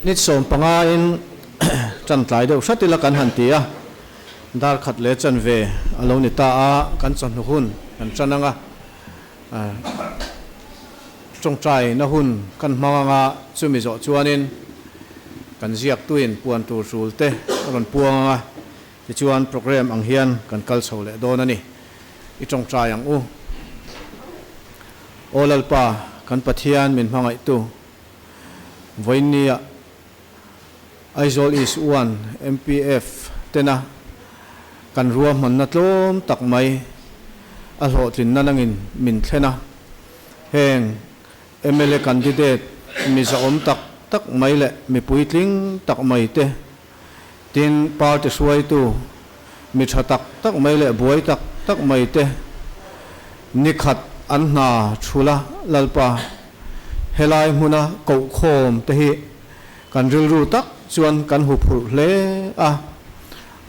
Ni 15 in tan tlai deuh hrat ila kan han ti a, dar khat leh chanve a lo ni ta a, kan chawhnu hun kan tan anga tawngtai na hun kan hmang anga chumi zawh chuanin kan ziaktuin puan tur hrul te a rawn puang anga tichuan program ang hian kan kal chho leh dawn a ni. I tawngtai ang u. Aw Lalpa, kan Pathian min hmangaihtu, vawiinnia Aizawl East 1 MPF tena kan ruahmanna tlawm tak mai a hlawhtlinna nangin min thlen a. Heng mla candidate mi zahawm tak tak mai leh mi puitling tak mai te, tin party hruaitu mi tha tak tak mai leh buai tak tak mai te nikhat an hna thula Lalpa helai hmuna kohkhawm te hi kan rilru tak chuan kan hu phurh hle a.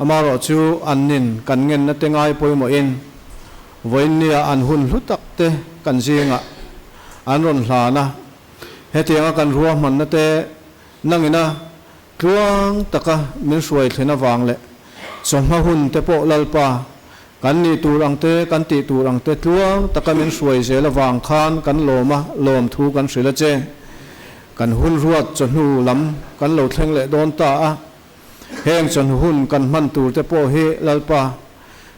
Amaherawh chu an nin kan ngenna te ngai pawimawhin vawiinnia an hun hlu tak te kan zingah an rawn hlan a. Hetianga kan ruahmanna te nangina Tluang taka min hruai thlen avang leh chawhma hun te pawh Lalpa, kan nih tur ang te, kan tih tur ang te tluang taka min hruai zel avang khan kan lawm a, lawmthu kan hrilh a che. Kan hun ruat chawhnu lam kan lo thleng leh dawn ta a, heng chawhnu hun kan hman tur te pawh hi Lalpa,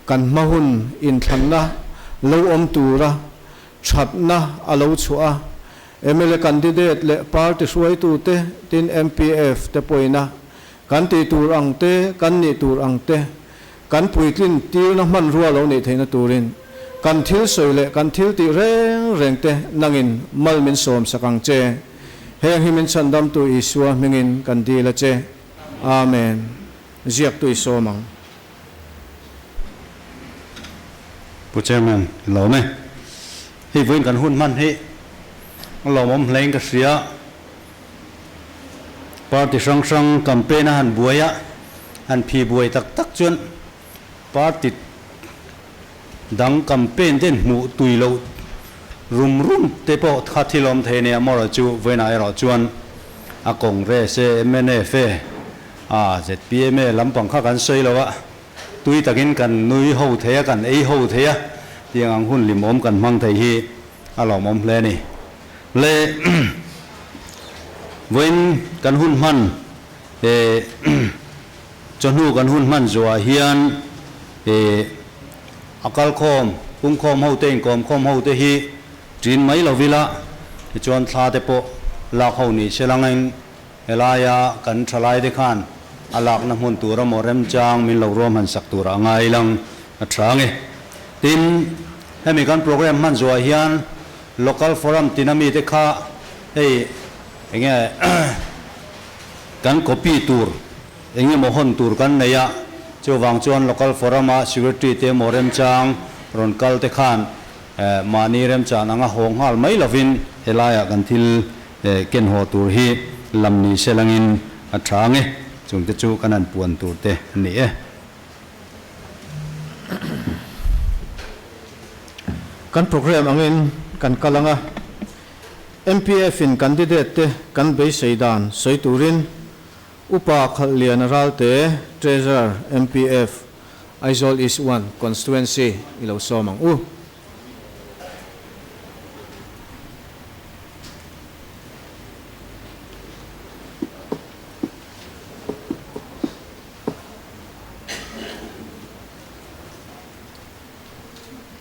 kan hma hun inthlanna lo awm tura thatna a lo chhuah a, Mla candidate leh party hruaitute tin MPF te pawina kan tih tur ang te, kan nih tur ang te, kan puitlin tirna hmanrua lo neih theihna turin kan thil sawi leh kan thil tih reng reng te nangin mal min sawm sak ang che. Heng hi min chhandamtu Isua hmingin kan dil a che. Amen. Ziaktu i sawm ang. Pu Chairman, i lawm e. Hei vawiin kan hun hman hi a lawmawm hlein ka hria. Party hrang hrang campaign a han buai a, han phi buai tak tak chuan party dang campaign te hmuh tui loh rum rum te pawh kha thil awm thei nia maw chu vawiinah erawh chuan a Congress e, mnf e, a zpm e lampang kha kan sawi lo a. Tui takin kan nui ho thei a, kan ei ho thei a, tiang ang hun limawm kan hmang thei hi a lawmawm hle a ni. Le vawiin kan hun hman eh chawhnu kan hun hman zuah hian eh a kalkhawm, pungkhawm ho te, inkawmkhawm ho te hi ṭin mai lo ila, tichuan thla te pawh lak ho ni se langin Helaia kan thalaite khan a lakna hmun tura maw remchang min lo ruahman sak turah a ngai lang a tha nge. Tin, hemi kan program hman zuah hian Local Forum tina mite kha hei enge kan copy tur eng emaw hawn tur kan nei a, chuvang chuan Local Forum a Secretary te emaw remchang rawn kal te khan mahni remchan anga haw nghal mai lovin helaiah kan thil Ken haw tur hi lam ni se langin a tha ang e, chungte chu kan han puan tur te a ni e. Kan program angin kan kal ang a, MPF in candidate te kan beisei dan sawi turin Upa Khalhliana Ralte, Treasurer, MPF, Aizawl East 1 Constituency i lo sawm ang u.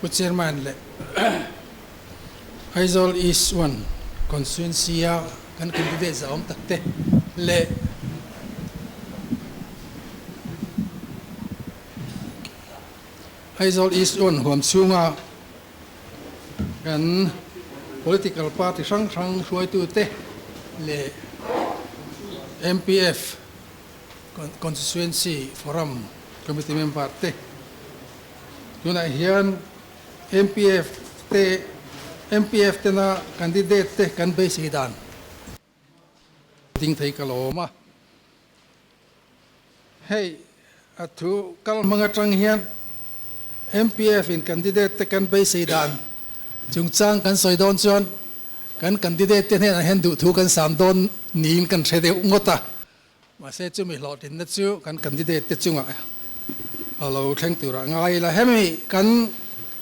Pu Chairman leh Aizawl East 1 Constituency a kan candidate zahawm tak te leh Aizawl East 1 huam chhunga kan political party hrang hrang hruaitute leh MPF Constituency Forum Committee member te tunah hian MPF te MPF tena candidate te kan beisei dan ding thei ka lawm a. Hei a thu kal hmang atang hian MPF in candidate te kan beisei dan chungchang kan sawi dawn chuan Kan candidate te hnenah hian duhthu kan sam dawn niin kan hre deuh ngawt a, mahse chumi hlawhtlinna chu kan candidate te chungah a lo thleng turah ngai ila. Hemi kan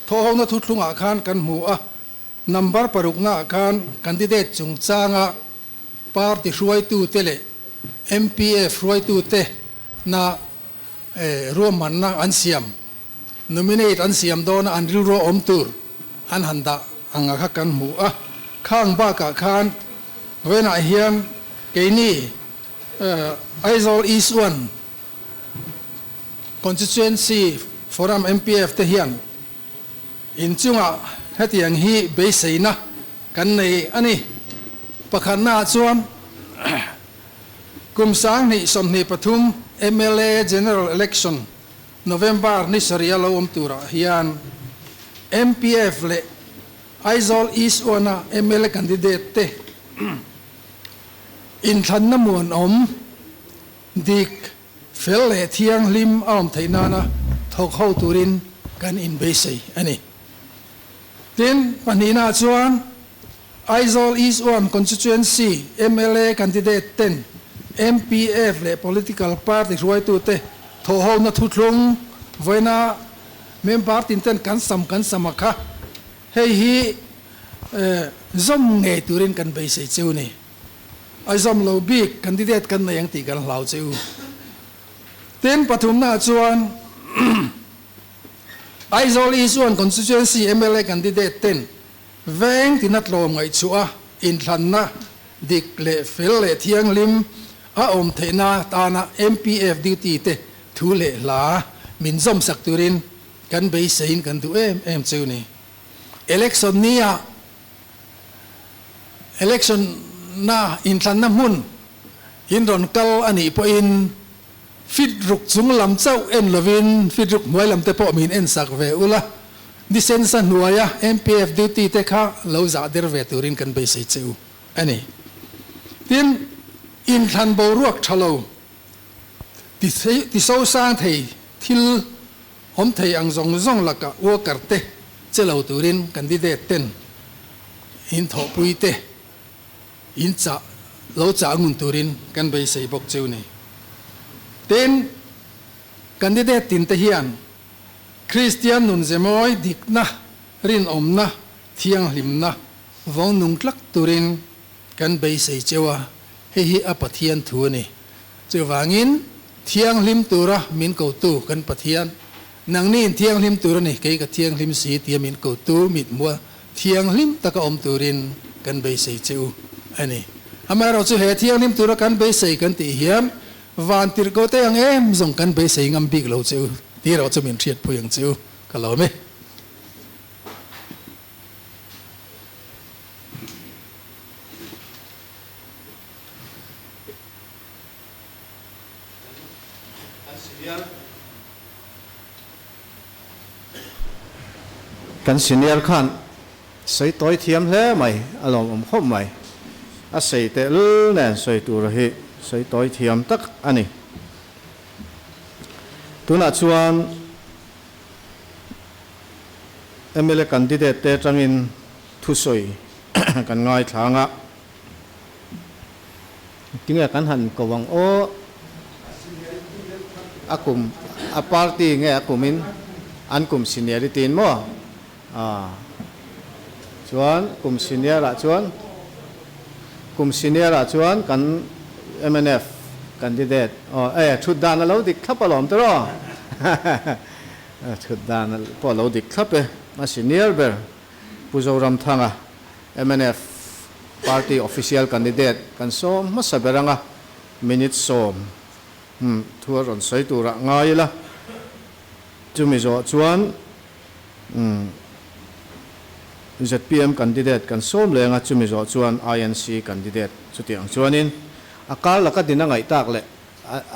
thawhhona thuthlungah khan kan hmu a, number paruknaah khan candidate chungchanga party hruaitute leh MPF hruaitute na ruahmanna an siam Nominate an siam dawna an rilru awm tur an han dah ang a kha kan hmu a, khang bakah khan vawiinah hian keini Aizawl East One Constituency Forum MPF te hian inchungah hetiang hi beiseina kan nei a ni. Pakhatnaah chuan kum 2023 mla General Election November ni sarih a lo awm turah hian MPF leh Aizawl East One-a mla candidate te inthlanna muanawm, dik, fel leh thianghlim a awm theih nana thawk ho turin kan inbeisei a ni. Tin, pahnihnaah chuan Aizawl East One Constituency mla candidate ten MPF leh political party hruaitute thawhhona thuthlung vawiina member tin ten kan sam kan sam a kha hei hi zawm ngei turin kan beisei cheu ni. A zawm lo bik candidate kan nei ang tih kan hlau cheu. Tin, pathumnaah chuan Aizawl East One Constituency mla candidate ten Veng tina tlawm ngaihchhuah a, inthlanna dik leh fel leh thianghlim a awm theihna tana MPF duty te thu leh hla min zawmsak turin kan beiseiin kan duh em em cheu ni. Election nia Election na inthlanna hmun in rawn kal a nih pawhin fit ruk chung lam chauh en lovin fit ruk hnuai lam te pawh min ensak ve ula. Ni sensa hnuaia MPF duty te kha lo zah der ve turin kan beisei che u a ni. Tin, inthlan boruak tha lo ti sosang thei thil awm thei ang zawng zawng lakah worker te che lo turin candidate ten in thawhpui te in chah lo chah ngun turin kan beisei bawk che u ni. Tin, candidate tin te hian Kristian nun zemawi dikna, rinawmna, thianghlimna vawng nung tlak turin kan beisei cheu a, hei hi a Pathian thu a ni. Chuvangin, thianghlim tura min kotu kan Pathian, nangniin thianghlim tur a ni, kei ka thianghlim si tia min kotu mithmua thianghlim taka awm turin kan beisei cheu a ni. Amaherawhchu he thianghlim tura kan beisei kan tih hian Van tirh ko teh ang em zawng kan beisei ngam bik lo che u, ti erawh chu min hriatpui ang che u, ka lawm e. Kan senior khan sawi tawi thiam hle mai, a lawmawm khawp mai. A sei tehlul nen sawi tur hi sawi tawi thiam tak a ni. Tunah chuan mla candidate te atangin thusawi kan ngaithla ang a. Tinge kan han ko ang aw? A kum, a party nge a kumin an kum seniority in maw? Aaa. Chuan kum senior ah chuan, kum senior ah chuan kan mnf candidate aw e thut dan a lo dik thlap alawm tiraw? Thut dan pawh a lo dik thlap e, a senior ber Pu Zoramthanga. Mnf party official candidate kan sawm hmasa ber anga minute sawm thu a rawn sawi turah ngai ila, chumi zawh chuan zpm candidate kan sawm leng a, chumi zawh chuan INC candidate chutiang chuanin a kar laka din a ngaih tak leh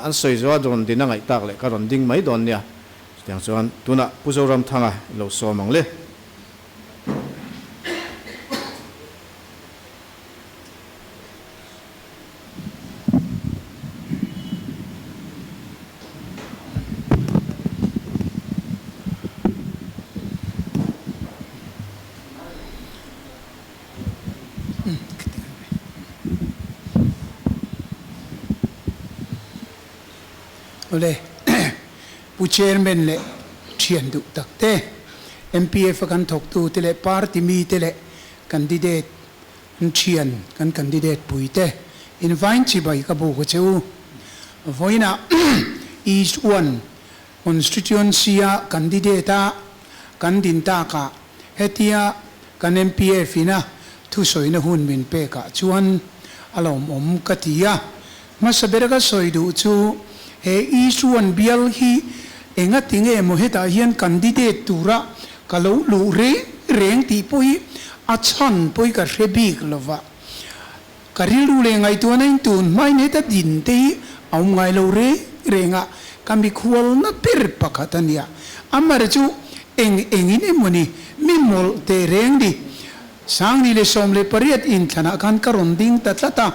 an sawi zawh a rawn din a ngaih tak leh ka rawn ding mai dawn nia, chutiang chuan tunah Pu Zoramthanga i lo sawm ang le. Awle, Pu Chairman leh thian duh tak te, MPF a kan thawktu te leh party mi te leh candidate an thian kan candidate pui te invain chibai ka buk a che u. Vawiinah East One Constituency a candidate a kan din takah hetia kan MPF ina thusawina hun min pekah chuan a lawmawm ka ti a. Hmasa ber ka sawi duh chu he East One bial hi engati nge maw hetah hian candidate tura ka lo luh reng reng tih pawh hi a chhan pawh hi ka hre bik lova. Ka rilru leh ngaihtuahna in tun hmain heta din te hi a awm ngai lo reng reng a, ka mikhualna ber pakhat a nia. Amar chu eng engin emawni mi mawlh teh reng ni. 2018 inthlanah khan ka rawn ding ta tlat a,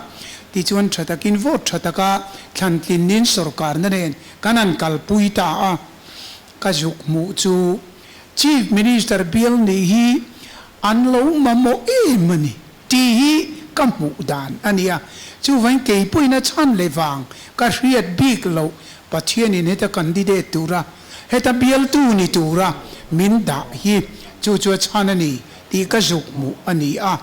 tichuan tha takin vote tha taka thlan tlinnin sorkarna nen kan han kalpui ta a. Ka zuk hmuh chu Chief Minister bial nih hi an lo mamawh em a ni. Tih hi ka hmuh dan a nia. Chuvangin kei pawhin a chhan leh vang ka hriat bik loh Pathianin heta candidate tura, heta bialtu ni tura min dah hi chu chu a chhan a ni tih ka zuk hmuh a ni a.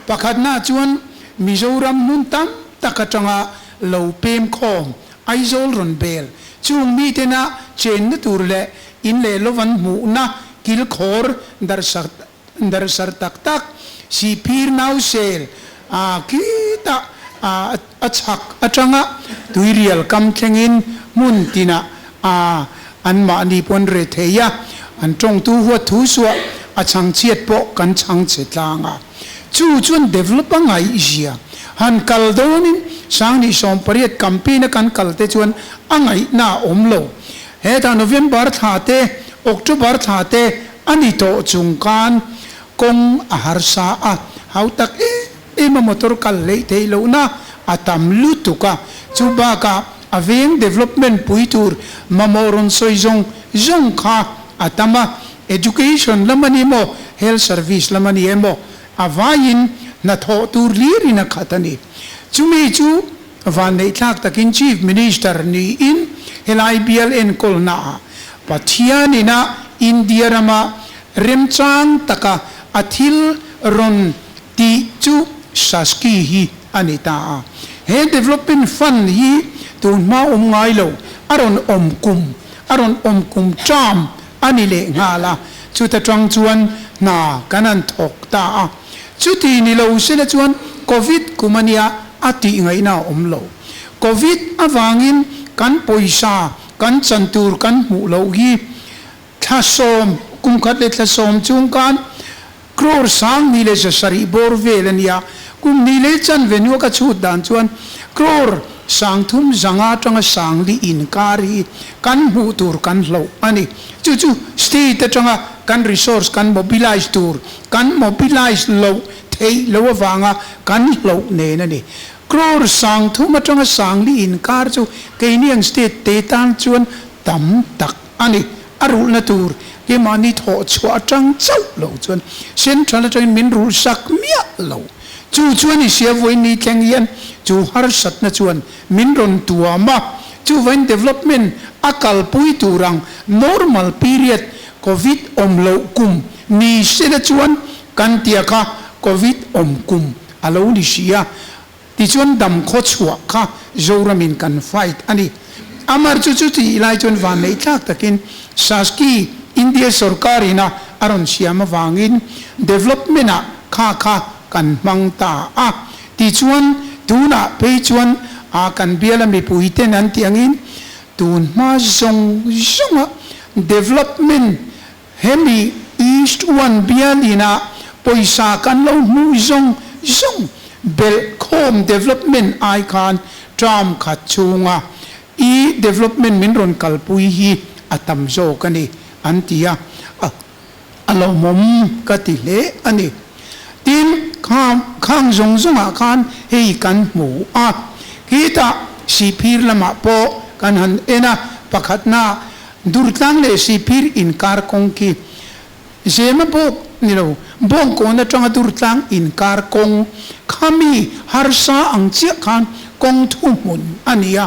Pakhatnaah chuan Mizoram hmun tam tak atanga lo pem khawm Aizawl rawn bel chung mitena chenna tur leh in leh lovan hmuhna kilkhawr darhsak Darhsar tak tak, Sihphir nausel a khitah a a chhak atanga tuirial kam thlengin hmun tinah a anmahni pawn re thei a, an tawngtu huat thu suah a chhangchhiat pawh kan chhangchhe tlang a. Chu chuan develop a ngaihzia han kal dawnin 2018 campaign a kan kal te chuan a ngaihna a awm lo. Hetah November thla te, October thla te A ni tawh chung khan kawng a harsa a, hau tak em em a motor kal hleih theih lohna a tam lutuk a, chu bakah a veng development pui tur mamawh rawn sawi zawng zawng kha a tam a, education lam a ni emaw, health service lam a ni emaw, a vaiin hnathawh tur hlirin a khat a ni. Chumi chu vanneihthlak takin Chief Minister niin helai bial enkawlnaah Pathianin a India rama remchang taka a thil rawn tih chu Shaski hi a ni ta a. He Development Fund hi tun hma awm ngai lo, a rawn awm kum, a rawn awm kum term a ni leh nghal a, chuta tang chuan hna kan han thawk ta a. Chuti ni lo sela chuan Covid kum a nia a tih ngaihna a awm lo. Covid avangin kan pawisa kan chan tur kan hmuh loh hi thla sawm, kum khat leh thla sawm chung khan crore 10,160 bawr vel a nia. Kum hnih leh chanve hnua ka chhut dan chuan crore 350 atanga 4,000 inkar hi kan hmuh tur kan hloh a ni. Chu chu state atanga kan resource kan mobilize tur kan mobilize loh theih loh avanga kan hloh nen a ni. Crore 3,000 atanga 4,000 inkar chu keini ang state te tan chuan tam tak a ni. A rulhna tur keimahni thawh chhuah atang chauh lo chuan central atangin min rulh sak miah lo. Chu chuan i sia vawiin thleng hian chu harsatna chuan min rawn tuam a, chuvain development a kalpui tur ang normal period Covid awm loh kum ni sela chuan kan tia kha Covid awm kum a lo ni si a, tichuan dam khaw chhuah kha Zoramin kan fight a ni. Amar chu chuti lai chuan vanneih thlak takin Shaski India sorkarin a a rawn siam avangin development ah kha kha kan hmang ta a, tichuan tunah phei chuan a kan biala mipuiten an tih angin Tun hma zawng zawnga development hemi East One bialin-ah pawisa kan lo hmuh zawng zawng belh khawm development ai khan term khat chhunga i development min rawn kalpui hi a tam zawk a ni an ti a, a lawmawm ka ti hle a ni. Tin, khang zawng zawngah khan hei kan hmu a, khitah Sihphir lamah pawh kan han en a, pakhatna Durtlang leh Sihphir inkar kawng khi Zema bawk ni lo, Bawngkawn atanga Durtlang inkar kawng khami harsa ang chiah khan kawng thuhmun a ni a.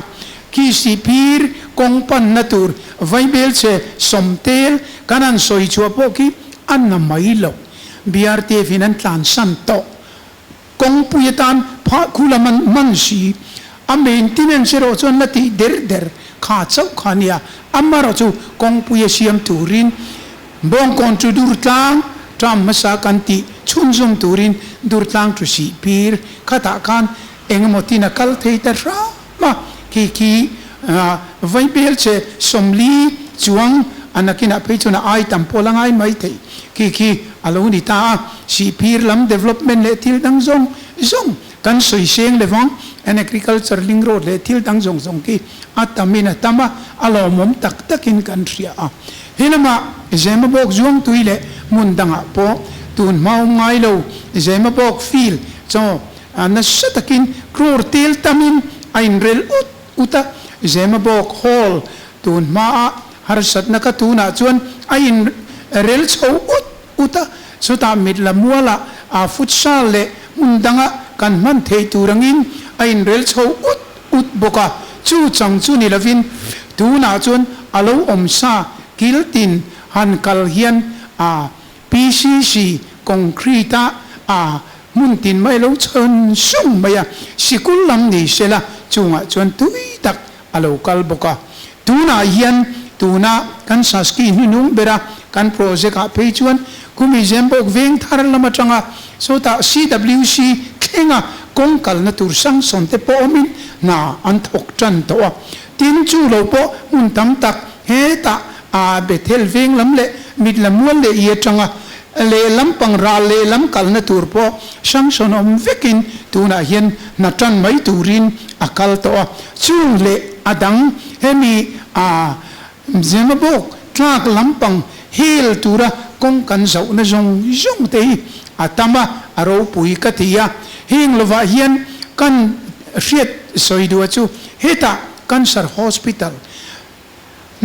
Khi Sihphir kawng panna tur vaibelchhe sawmtel kan han sawi chhuah pawh khi a na mai lo. BRTF in an tlansan tawh. Kawngpui atan phah khu lam an hman si. A maintenance erawh chu an la tih der der kha chauh kha a nia. Amaherawhchu kawngpui a siam turin Bawngkawn chu Durtlang tram hmasa kan tih chhunzawm turin Durtlang chu Sihphir khatah khan engemaw tin a kal thei ta hram a, khi khi vaibelchhe 40 chuang a nakinah phei chuan a ai tam pawh la ngai mai thei khi khi a lo ni ta a. Sihphir lam development leh thil dang zawng zawng kan sawi seng le vang an agriculture link road leh thil dang zawng zawng khi a tamin a tam a, a lawmawm tak takin kan hria a. He lamah Zemabawk Zuangtui leh hmun dangah pawh tun hma awm ngai lo Zemabawk field chaw nasa takin crore tel tamin a inrel ut ut a, Zemabawk hall tun hmaa harsatna kha tunah chuan a inrel chho ut ut a, chutah mit la mualah futsal leh hmun danga kan hman theih tur angin a inrel chho ut ut bawk a, chu chang chu ni lovin tunah chuan a lo awm sa kiltin han kal hian a PCC concrete a a hmun tin mai lo chhawn sung mai a, sikul lam ni sela chungah chuan tui tak a lo kal bawk a. Tunah hian tuna kan Saski hnunung bera kan project ah phei chuan Kumi Zembawk veng thar lam atanga sawtah CWC thlenga kawng kalna tur sanction te pawh awmin hna an thawk tan tawh a. Tin, chu lo pawh hmun tam tak hetah a Bethel veng lam leh Mitlamual leh i atanga lehlam pang ral lehlam kalna tur pawh sanction awm vekin tunah hian hna tan mai turin a kal tawh a. Chung leh a dang hemi a Zemabawk tlak lampang hel tura kawng kan zauhna zawng zawng te hi a tam a, a ropui ka ti a. Heng lovah hian kan hriat sawi duh chu hetah Cancer Hospital,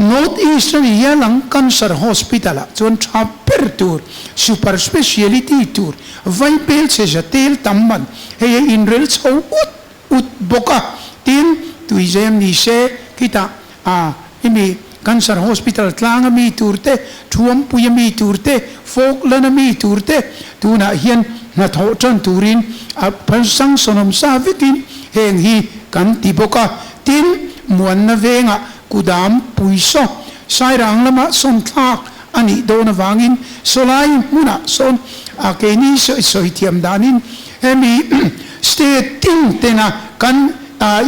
North East a ni hial ang, Cancer Hospital ah chuan tha ber tur, super speciality tur, vaibel chhe za tel tam man hei a inrel chho ut ut bawk a, tin, tuizem ni se khitah a hemi Cancer Hospital tlanga mi tur te, Thuampuia mi tur te, Falkland-a mi tur te tunah hian hnathawh tan turin a phalsang sawnawm sa vekin heng hi kan ti bawk a, tin, Muanna vengah kudam puisaw Sairang lama sawn thlak a nih dawn avangin sawlai hmunah sawn a keini sawi thiam danin Hemi state tin tena kan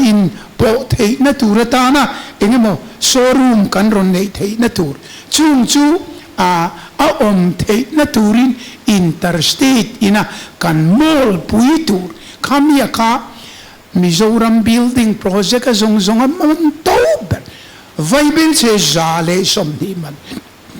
in pawh theihna tur atana engemaw showroom kan rawn neih theihna tur chung chu a awm theihna turin interstate ina kan mall pui tur khamia kha Mizoram building project a zawng zawng a man to ber vaibelchhe 120 man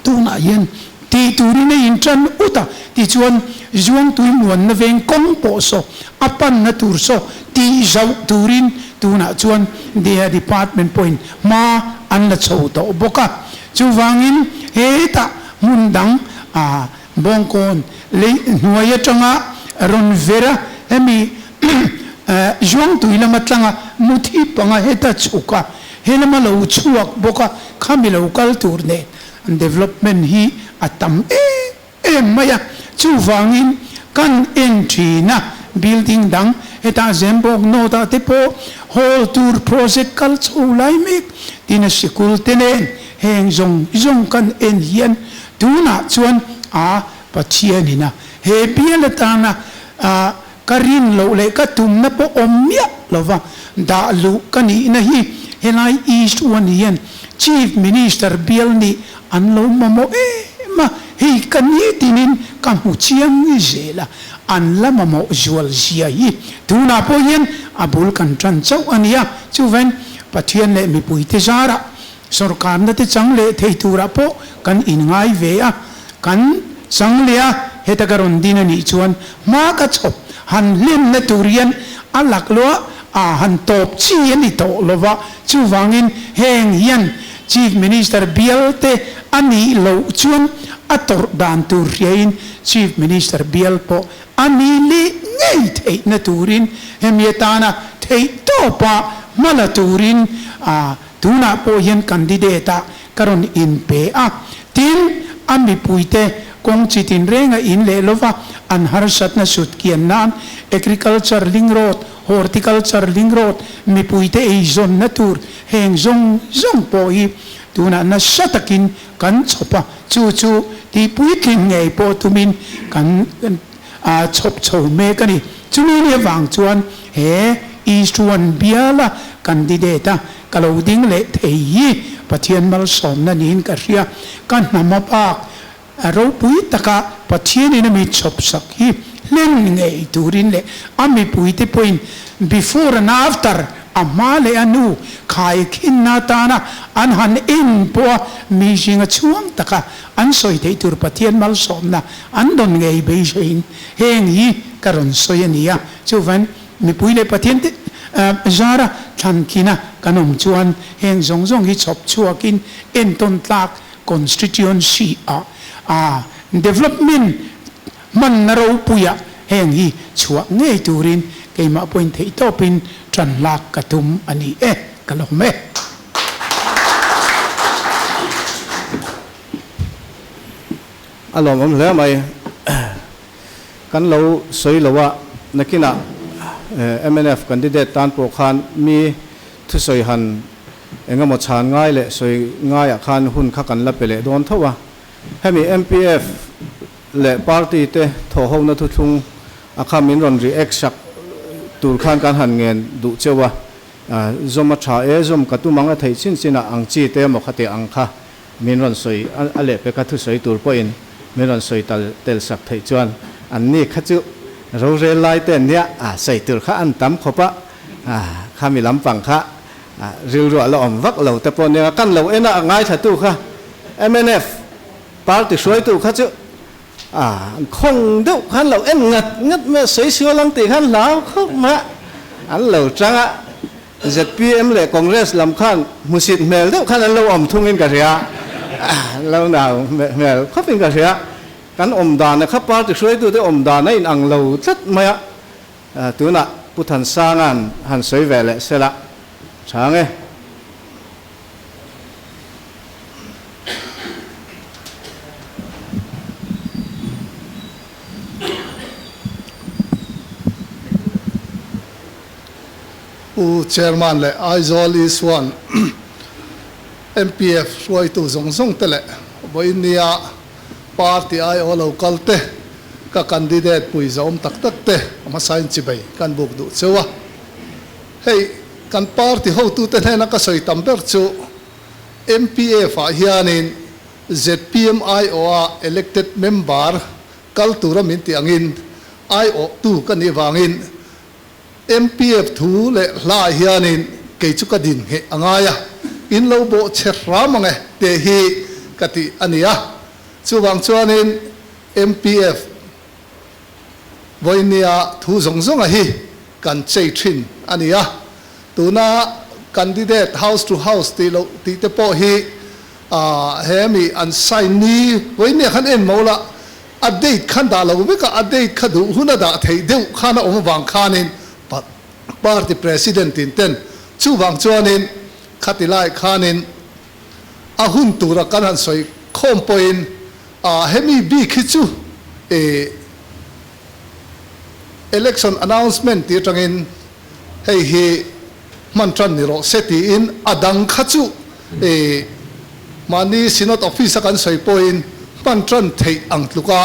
Tunah hian tih turin a intan ut a, tichuan Zuangtui muanna veng kawng pawh saw a panna tur saw tih zauh turin tunah chuan Deha Department pawhin hma an la chho tawh bawk a. Chuvangin hetah hmun dang a Bawngkawn lei hnuai atanga rawn ver a, hemi Zuangtui lama tlanga muthi panga heta chhuk a, he lama lo chhuak bawk a, khami lo kal tur nen development hi a tam em em mai a. Chuvangin kan en thin a, building dang hetah Zembawk North ah te pawh hall tur project kal chho lai mek tin a sikul te nen heng zawng zawng kan en hian tunah chuan a Pathianin a he bial atana a Ka rin loh leh ka tumna pawh awm miah lova dah luh ka nihna hi helai East One hian Chief Minister bial nih an lo mamawh em a, hei ka nitinin ka hmu chiang ni zel a, an la mamawh zual zia hi tunah pawh hian a bul kan tan chauh a nia. Chuvain Pathian leh mipuite zarah Sorkarna te chang leh thei turah pawh kan inngai ve a, kan chang leh a, heta ka rawn din a nih chuan hma ka chhawp han hlenna tur hian a laklawh a han tawp chi a ni tawh lo va, chuvangin heng hian Chief Minister bial te a nih loh chuan a tawrh dan tur hriain Chief Minister bial pawh a ni leh ngei theihna turin hemi atana theihtawpa hma la turin tunah pawh hian candidate ah ka rawn inpe a. Tin, a mipuite kawng chi tinrenga in leh lova an harsatna sut kian nan Agriculture Link Road, Horticulture Link Road, mipuite eizawnna tur heng zawng zawng pawh hi tunah nasa takin kan chhawp a, chu chu tihpuitling ngei pawh tumin kan chhawp chho mek a ni. Chumi ni avang chuan he East One biala candidate a ka lo ding leh thei hi Pathian malsawmna niin ka hria. Ka hnam a bak ropui taka Pathianin a mi chhawp sak hi hlen ngei turin leh a mipuite pawhin before and after a hma leh a hnu khaikhinna atana an han en pawha mi zinga chhuang taka an sawi theih tur Pathian malsawmna an rawn ngei beiseiin heng hi ka rawn sawi a ni a. Chuvan mipui leh Pathian te zara thlankhina kan awm chuan heng zawng zawng hi chhawp chhuakin entawn tlak constituency ah a development hmanna ropuiah heng hi chhuah ngei turin keimah pawhin theihtawpin tan lak ka tum a ni e, ka lawm e. A lawmawm hle mai. Kan lo sawi lo a, nakinah mnf candidate tan pawh khan mi thusawi han engemaw chhan ngai leh sawi ngaiah khan hun kha kan la pe leh dawn tho a. Hemi MPF leh party te thawhhona thuthlung a kha min rawn react sak tur khan kan han ngen duh cheu a, zawm a tha e, zawm ka tum ang a theih chin chin ah ang chi te emaw kha tih ang kha min rawn sawi a leh peka thusawi tur pawhin min rawn sawi tal tel sak theih chuan an ni kha chu rorel lai te an nia a sawi tur kha an tam khawp a, khami lampang kha rilru a la awm vak lo te pawh nia kan lo en a a ngaithlatu kha mnf party hruaitu kha chu an khawng deuh khan lo en ngat ngat mai a sawi sual ang tih khan hlau khawp mai a an lo tang a zpm leh Congress lam khan hmusit hmel deuh khan an lo awm thungin ka hria an lo nau hmel khawpin ka hria kan awm dan a kha party hruaitute awm dan a inang lo tlat mai a Tunah Pu Thansanga'n han sawi ve leh se la tha nge. Pu Chairman leh Aizawl East One MPF hruaitu zawng zawng te leh vawiinnia Party aiawh lo kal te, ka candidate pui zawm tak tak te a hmasain chibei kan buk duh cheu a. Hei kan party hotute hnena ka sawi tam ber chu MPF ah hianin zpm aiawha elected member kal tura min tih angin aiawhtu ka nih vangin MPF thu leh hla ah hianin kei chu ka din ngheh a ngai a, in lo bawh chhe hram ang e tih hi ka tih a ni a. Chuvang chuanin MPF vawinia thu zawng zawnga hi kan chei thin a ni a. Tuna candidate house to house tih loh tih te pawh hi he mi an sign ni vawinia khan en mo la, A date khan dah lo vek a, a date kha duh hun a dah theih deuh khan a awm avang khanin party president in ten chuvang chuanin khati lai khanin a hun tura kan han sawi khawm pawhin a hemi bik hi chu e election announcement tih atangin hei hi hman tan ni rawh se tiin a dang kha chu e mahni Synod office a kan sawi pawhin hman tan theih ang tluka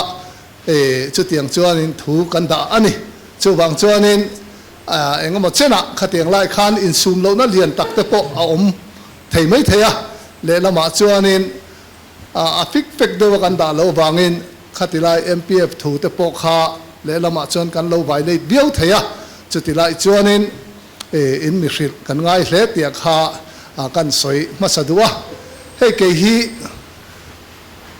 e chutiang chuanin thu kan dah a ni. Chuvang chuanin engemaw chenah khatiang lai khan insum lohna lian tak te pawh a awm thei mai thei a, lehlamah chuanin a fik fek deuh a kan dah loh avangin khatilai MPF thu te pawh kha lehlamah chuan kan lo violate viau thei a, chutilai chuanin in mi hrilh kan ngai hle tih kha kan sawi hmasa duh a. Hei kei hi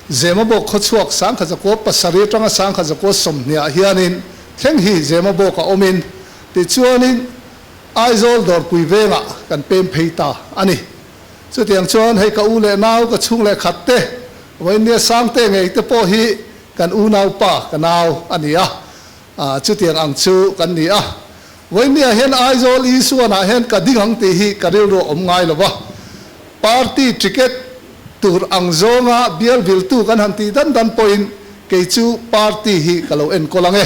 Zemabawk khawchhuak Sangkhazakuo pasarih atanga Sangkhazakuo sawmhniah hianin thleng hi Zemabawk a awmin tichuanin Aizawl dawrpui vengah kan pem phei ta a ni. Chutiang chuan hei ka u leh nau, ka chhung leh khat te, Vawinia Sangte ngei te pawh hi kan unau pa ka nau a ni a, chutiang ang chu kan ni a. Vawinia hian Aizawl Isuanah hian ka ding ang tih hi ka rilru a awm ngai lo va. Party ticket tur ang zawnga bial viltu kan han tih dan dan pawhin kei chu party hi ka lo enkawl ang e.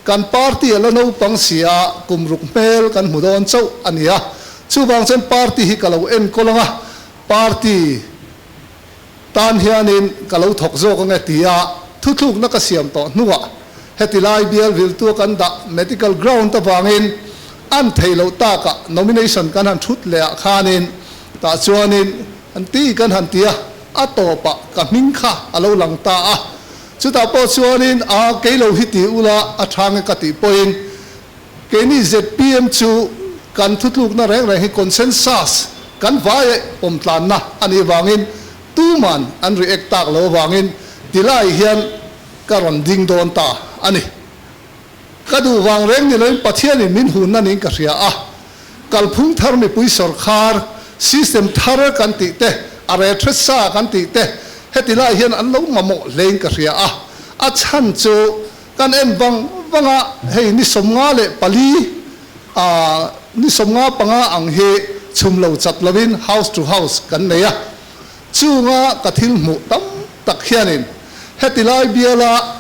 Kan party a la naupang si a, kum ruk hmel kan hmu dawn chauh a ni a. Chuvang chuan party hi ka lo enkawl ang a, party tan hianin ka lo thawk zawk ang e tia thuthlukna ka siam tawh hnuah heti lai bial viltua kan dah medical ground avangin an theih loh takah nomination kan han thut leh ah khanin tah chuanin an ti kan han ti a, a tawpah ka hming kha a lo lang ta a. Chutah pawh chuanin a kei lo hi ti ula a tha nge ka tih pawhin keini zpm chu kan thutlukna reng reng hi consensus kan vai e pawm tlanna a nih vangin tuman an react tak lo avangin tilai hian ka rawn ding dawn ta a ni. Ka duh vang reng ni loin Pathianin min hunna niin ka hria a, kalphung thar mipui sawrkhar, system thar kan tih te, a rethre sa kan tih te heti lai hian an lo mamawh hlein ka hria a, a chhan chu kan en vang vang a, hei ni 54 ah ni 55 ang hi chhum lo chat loin house to house kan nei a, chunga ka thil hmuh tam tak hianin heti lai biala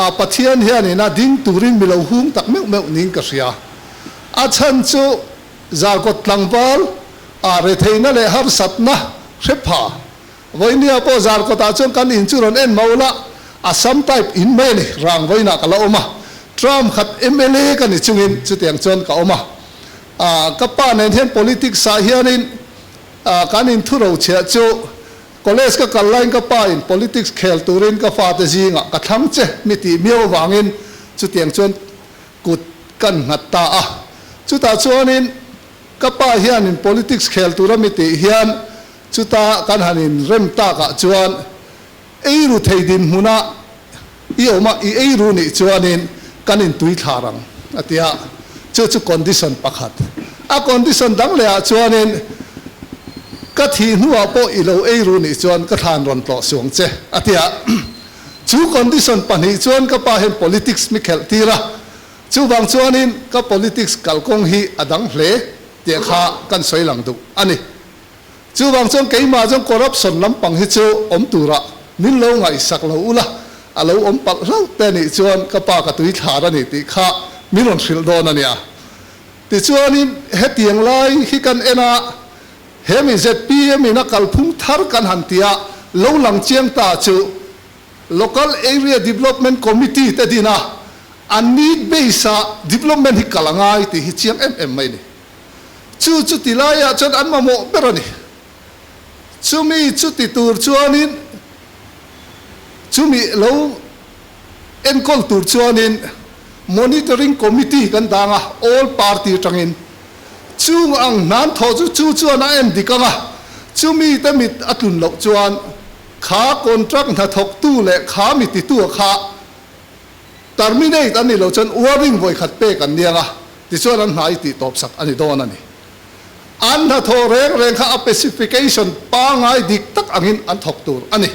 A Pathian hian ina ding turin mi lo hung tak meuh meuh niin ka hria. A chhan chu Zarkawt tlangval a retheihna leh harsatna hre pha. Vawinia pawh Zarkawtah chuan kan in chu rawn en mauh la, Assam type in mai a ni, rang vawiinah ka la awm a. Term khat mla ka ni chungin chutiang chuan ka awm a. A ka pa nen hian politics ah hianin kan inthuro chhiah chu College ka kal laiin ka pa in politics khel turin ka fate zingah ka thlang che mi tih miau avangin chutiang chuan kut kan nghat ta a. Chutah chuanin ka pa hianin politics khel tura mi tih hian chuta kan han in rem takah chuan eiru thei dinhmuna i awm a, i eiru nih chuanin kan in tui thlar ang a ti a, chu chu condition pakhat. A condition dang leh ah chuanin ka thih hnuah pawh i lo eiru nih chuan ka thlan rawn tlawh suang che a ti a. Chu condition pahnih chuan ka pa hian politics mi khelh tir a, chuvang chuanin ka politics kalkawng hi a dang hle tih kha kan sawi lang duh a ni. Chuvang chuan keimah chuan corruption lampang hi chu awm turah min lo ngaihsak lo ula, a lo awm palh hlauh te nih chuan ka pa ka tui thlar a ni tih kha min rawn hrilh dawn a nia. Tichuanin hetiang lai hi kan en a, he mi zpm in a kalphung thar kan han ti a, lo lang chiang ta chu Local Area Development Committee te din a, a need base a development hi kal a ngai tih hi chiang em em mai a ni. Chu chu ti laiah chuan an mamawh ber a ni. Chumi chu ti tur chuanin, chumi lo enkawl tur chuanin Monitoring Committee kan dang a, all party atangin. Chung ang hnan thawh chu chu chuan a en dik ang a, chumi te mit a tlun loh chuan kha contract hnathawktu leh kha mi titu a kha terminate an nih loh chuan warning vawikhat pek an niang a, Tichuan an hna i tih tawp sak a ni dawn a ni. An hnathawh reng reng kha a specification pangai dik tak angin an thawk tur a ni.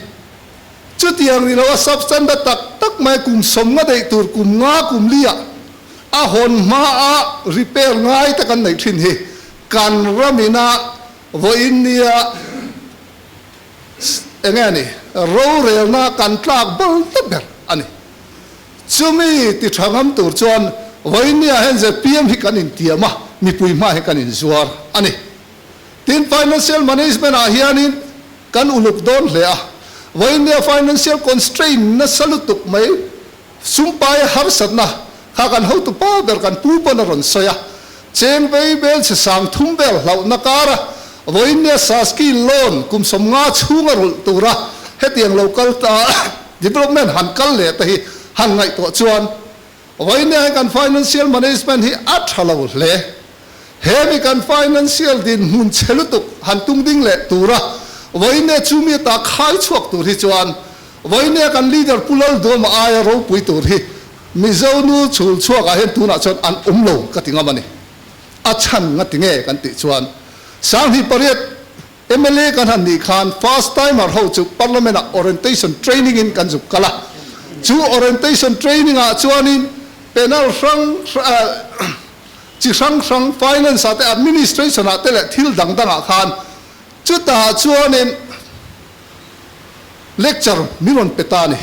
Chutiang ni loa substandard tak tak mai kum 50 daih tur kum nga kum li ah a hawn hma a repair ngai te kan neih thin hi kan ramina vawiin nia enge a ni rorelna kan tlak bal ta ber a ni. Chumi ti tha ngam tur chuan vawinia hian zpm hi kan intiam a, mipui hma hi kan inzuar a ni. Tin, financial management ah hianin kan uluk dawn hle a, vawinia financial constraint nasa lutuk mai sumpai harsatna kha kan hotu pa ber kan pu pawn a rawn sawi a, cheng vei vel chhe sang thum vel hlauhna kara vawinia Saski loan kum 50 chhunga rulh tura hetiang lo kal ta Development han kal leh te hi han ngaihtuah chuan vawinia hian kan financial management hi a tha lo hle. He mi kan financial dinhmun chhe lutuk han tung ding leh tura vawinia chu mi ata khai chhuak tur hi chuan vawinia kan leader Pu Lalduama aia ropui tur hi Mizo nu chhul chhuakah hian tunah chuan an awm lo ka ti ngam a ni. A chhan nga ti nge kan tih chuan 2008 Mla kan han nih khan first timer ho chu Parliament ah orientation training in kan zuk kal a, chu orientation training ah chuanin panel hrang chi hrang hrang finance ah te administration ah te leh thil dang dang ah khan chutah chuanin lecture min rawn pe ta a ni.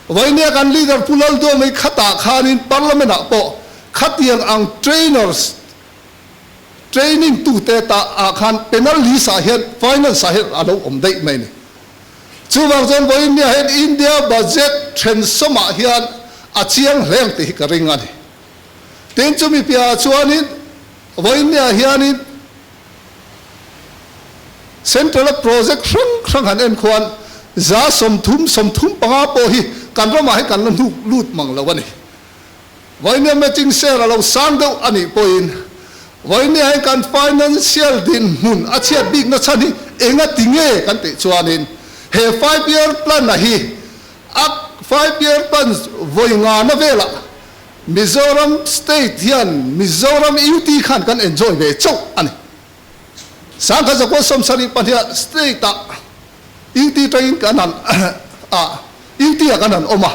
Vainia kan leader Pu Lalduamei khatah khanin Parliament ah pawh khatiang ang trainers training tute ta ah khan penal list ah hian finance ah hian a lo awm daih mai a ni. Chuvang chuan vawiinnia hian India budget thensawmah hian a chiang hle ang tih hi ka ring a ni. Tin, chumi piahah chuanin vawiinnia hianin Central-a project hrang hrang han en khuan 30%, 35 pawh hi kan ramah hi kan la hnuk lut mang lo a ni. Vawinia matching share a lo sang deuh a nih pawhin vawinia hian kan financial dinhmun a chhiat bikna chhan hi enga ti nge kan tih chuanin he five year plan a hi a five year plan vawi ngana velah Mizoram state hian Mizoram UT khan kan enjoy ve chauh a ni. 1972 state ah UT tangin kan han ah UT ah kan han awm a,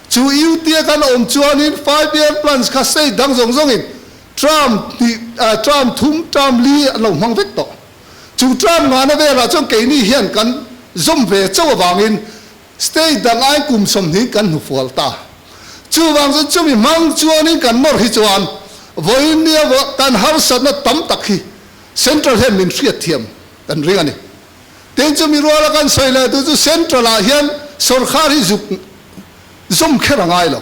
chu UT a kan awm chuanin five year plans kha state dang zawng zawngin term hnih term thum term li an lo hmang vek tawh. Chu term ngahna velah chuan keini hian kan zawm ve chauh avangin state dang ai kum 20 kan hnufual ta. Chuvang chuan chumi hmang chuanin kan nawr hi chuan vawiin nia kan harsatna tam tak hi central hian min hriatthiam kan ring a ni. Tin chumi ruala kan sawi leh tu chu central ah hian sorkar hi zuk zawm kher a ngai lo.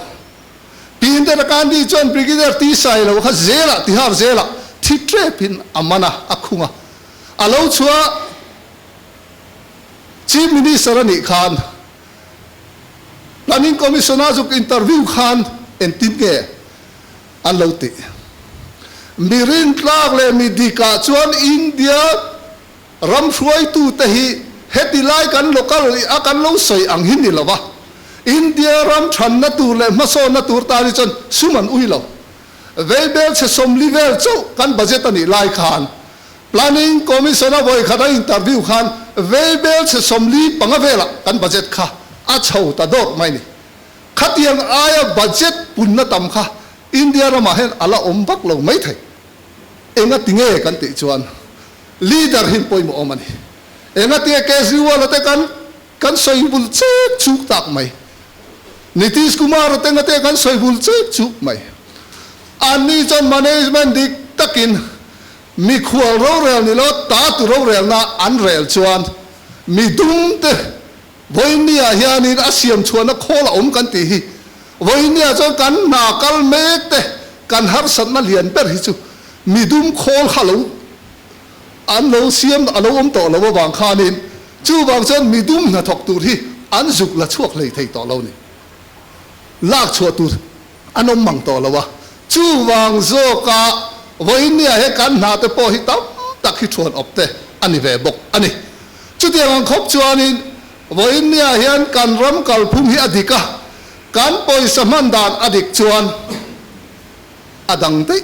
Pi Indira Gandhi chuan Brigadier T Sailo kha zelah Tihar zelah thi tep in a man a, a khung a. A lo chhuah Chief Minister a nih khan Planning Commission a zuk interview khan engtin nge an lo tih. Mi rintlak leh mi dik ah chuan India Ram hruaitute hi heti lai kan local a kan lo sawi ang hi ni lova, India ram thanna tur leh hmasawnna tur tan hi chuan sum an ui lo. Veibel chhe 40 vel chauh kan budget a nih lai khan Planning Commission a vawi khat a interview khan veibel chhe 45 velah kan budget kha a chho ta dawk mai ni. Khatiang aia budget punna tam kha India ramah hian a la awm vak lo maithei. Enga tinge kan tih chuan Leader hi pawimawh awm a ni. Engatinge Kejriwal-a te kan kan sawi bul chek chuk tak mai. Nitish Kumar-a te engate kan sawi bul chek chuk mai. Anni chuan management dik takin mikhual rorel ni lo ta tu rorelna an rel chuan mi dum te vawinia hianin a siam chhuahna khawl a awm kan tih hi. Vawinia chuan kan hna kal mek te kan harsatna lian ber hi chu mi dum khawl kha lo an lo siam a lo awm tawh lo avang khanin chuvang chuan mi dum hnathawk tur hi an zuk la chhuak hlei thei tawh lo ni. Lak chhuah tur an awm mang tawh lo a, chuvang zawka vawinia he kan hna te pawh hi tam tak hi thuan awp te a ni ve bawk a ni. Chutiang ang khawp chuanin vawinia hian kan ram kalphung hi a dik a, kan pawisa hman dan a dik chuan a dang daih.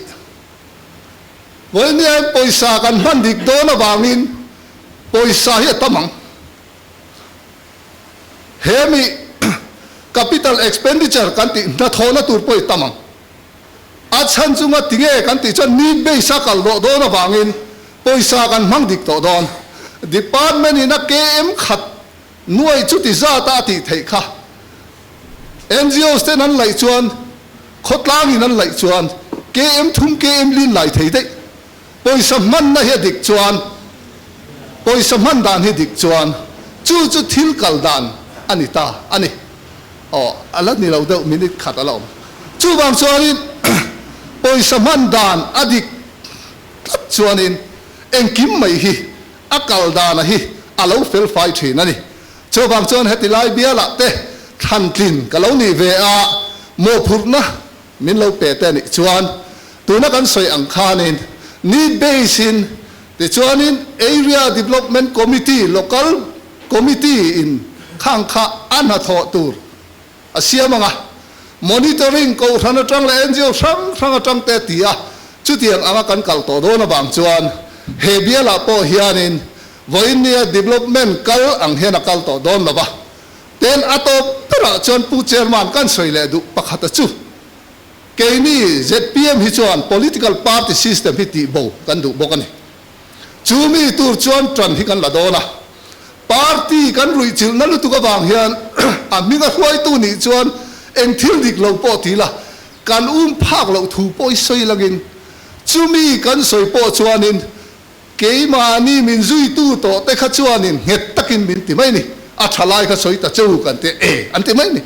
Vawinia pawisa kan hman dik dawn avangin pawisa hi a tam ang. He mi capital expenditure kan tih hnathawhna tur pawh hi tam ang. A chhan chunga tinge kan tih chuan need base a kal dawh dawn avangin pawisa kan hmang dik tawh dawn. Department in a KM khat nuai chuti zata a tih theih kha NGOs ten an laih chuan khawtlangin an laih chuan KM thum KM lin lai thei daih. Pawisa hmanna hi a dik chuan pawisa hman dan hi dik chuan chu chu thil kal dan a ni ta a ni. Aw a la ni lo deuh minute khat a la awm. Chuvang chuanin pawisa hman dan a dik tlat chuanin engkim mai hi a kal dana hi a lo fel fai thin a ni. Chuvang chuan heti lai bialah te thlantlin ka lo nih ve a, mawhphurhna min lo pe te a nih chuan tuna kan sawi ang khanin need base in tichuanin Area Development Committee, Local Committee in khang kha a hnathawh tur a siam ang a, monitoring kohhran atang leh NGO hrang hrang atang te a ti a, chutiang anga kan kal tawh dawn avang chuan he bialah pawh hianin vawinia development kal ang hian a kal tawh dawn lo va, ten a tawp berah chuan Pu Chairman kan sawi leh duh pakhata chu. Keini zpm hi chuan political party system hi tih bo kan duh bawk a ni. Chu mi tur chuan tan hi kan la dawn a. Party kan ruihchilhna lutuk avang hian a hming a hruaitu nih chuan eng thil dik lo pawh ti la, kan um phak loh thu pawh i sawi langin chumi kan sawi pawh chuanin keimahni min zuitu tawh te kha chuanin nghet takin min ti mai ni. A tha lai kha sawi ta cheu kan ti e an ti mai ni.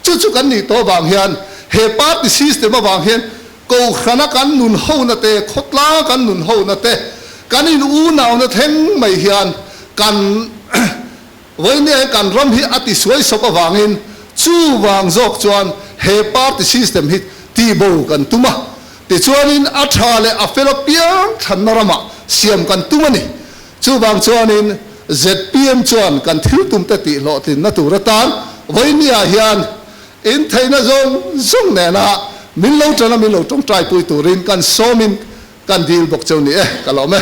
Chu chu kan nih tawh avang hian he party system avang hian Kohhrana kan nun hona te, khawtlang kan nun hona te, kan in unauna thleng mai hian kan vawinia hian kan ram hi a ti suai sawp avangin chuvang zawk chuan he party system hi tihbo kan tum a. Tichuanin a tha leh a fel apiang thlanna ramah siam kan tum a ni. Chuvang chuanin zpm chuan kan thil tumte tih hlawhtlinna tur atan vawinia hian intheihna zawng zawng nena min lo tana min lo tawngtaipui turin kan sawmin kan dil bawk cheu ni e, ka lawm e.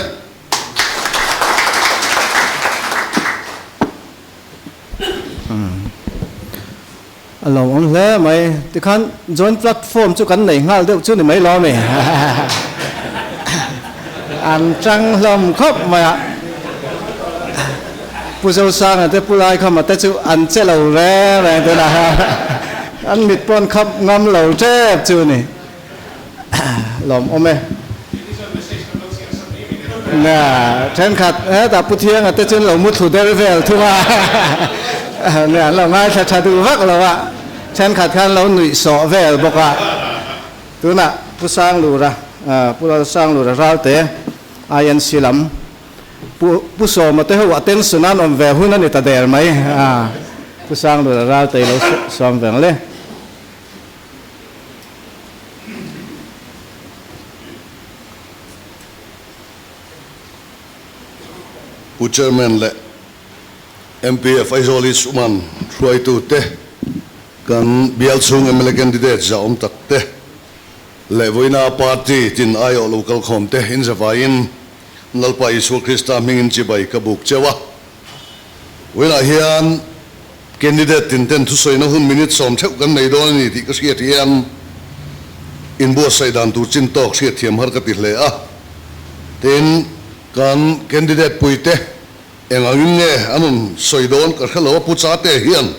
A lawmawm hle mai. Tikhan joint platform chu kan nei nghal deuh chu ni mai lo a mi? An tang hlawm khawp mai a. Pu Zosanga te Pu Laikhama te chu an che lo reng reng tunah hian an mit pawn khap ngam lo tep chu ni. Lawmawm e. Nia, thenkhat hetah Pu Thianga te chuan lo mu thlu der vel thung a, nia an lo ngaithla tha duh vak lo a, thenkhat khan lo nuih sawh vel bawk a. Tunah Pu Sanglura, Pu Lalsanglura Ralte, INC lam, Pu Pu Sawma te ho attention an awm ve hun a ni ta der mai, Pu Sanglura Ralte lo sawm veng le. Pu Chairman leh MPF Aizawl East Uman hruaitute, kan bial chhung mla candidate zahawm tak te leh vawiina party tin aiawh lo kalkhawm te inzavaiin Lalpa Isua Krista hmingin chibai ka buk cheu a. Vawiinah hian candidate tin ten thusawina hun minute sawm theuh kan nei dawn a ni tih ka hriat hian inbuatsaih dan tur chin tawk hriatthiam har ka ti hle a. Tin, kan candidate puite eng angin nge an rawn sawi dawn ka hre lo a, Pu Chate hian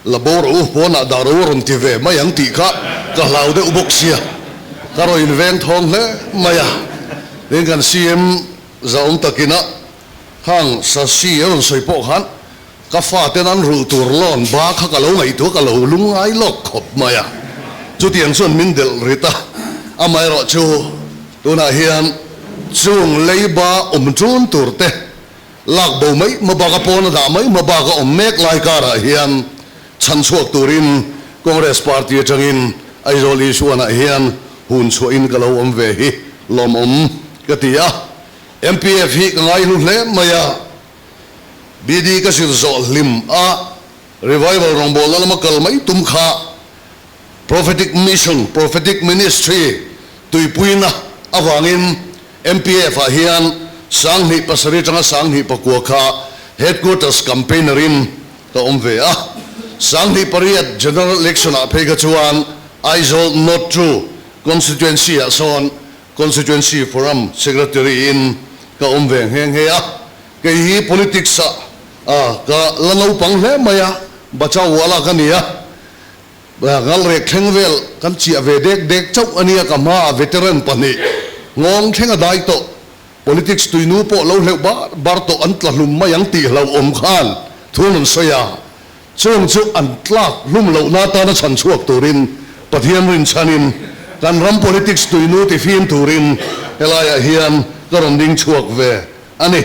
la bo rawh u, pawnah dah rawh u a rawn ti ve mai ang tih kha ka hlau deuh bawk sia, ka rawn inveng thawng hle mai a. Tin, kan CM zahawm takin a Khang Sasi a rawn sawi pawh khan ka faten an rulh tur loan ba kha ka lo ngaihtuah ka lo lungngai lawk khawp mai a, chutiang chuan min delh rit a, amaherawh chu tunah hian chung leiba awm ṭun tur te lak bo mai hmabak a pawn a dah mai hmabak a awm mek lai karah hian chhan chhuak turin Congress party atangin Aizawl Isuanah hian hun chhuahin ka lo awm ve hi lawmawm ka ti a. MPF hi ka ngaihlu hle mai a, BD ka zir zawh hlim a, Revival rawngbawlna lama kal mai tum kha Prophetic Mission, Prophetic Ministry tuipuina avangin MPF ah hian 2007 atanga 2009 kha Headquarters Campaigner in ka awm ve a, 2008 General Election ah phei kha chuan Aizawl North Two Constituency ah sawn Constituency Forum Secretary in ka awm ve nghe nghe a, kei hi politics ah ka la naupang hle mai a, Bachao Wala ka ni a, ngalrek thleng vel kan chiah ve dek dek chauh a nia, ka hmaah veteran pahnih nghawng thleng a dai tawh, politics tuinu pawh lo hleuh bar bar tawh an tla hlum mai ang tih hlauhawm khan thu an rawn sawi a, Chung chu an tlak hlum lohna atana chhan chhuak turin Pathian rinchhanin kan ram politics tuinu tifim turin helaiah hian ka rawn ding chhuak ve a ni.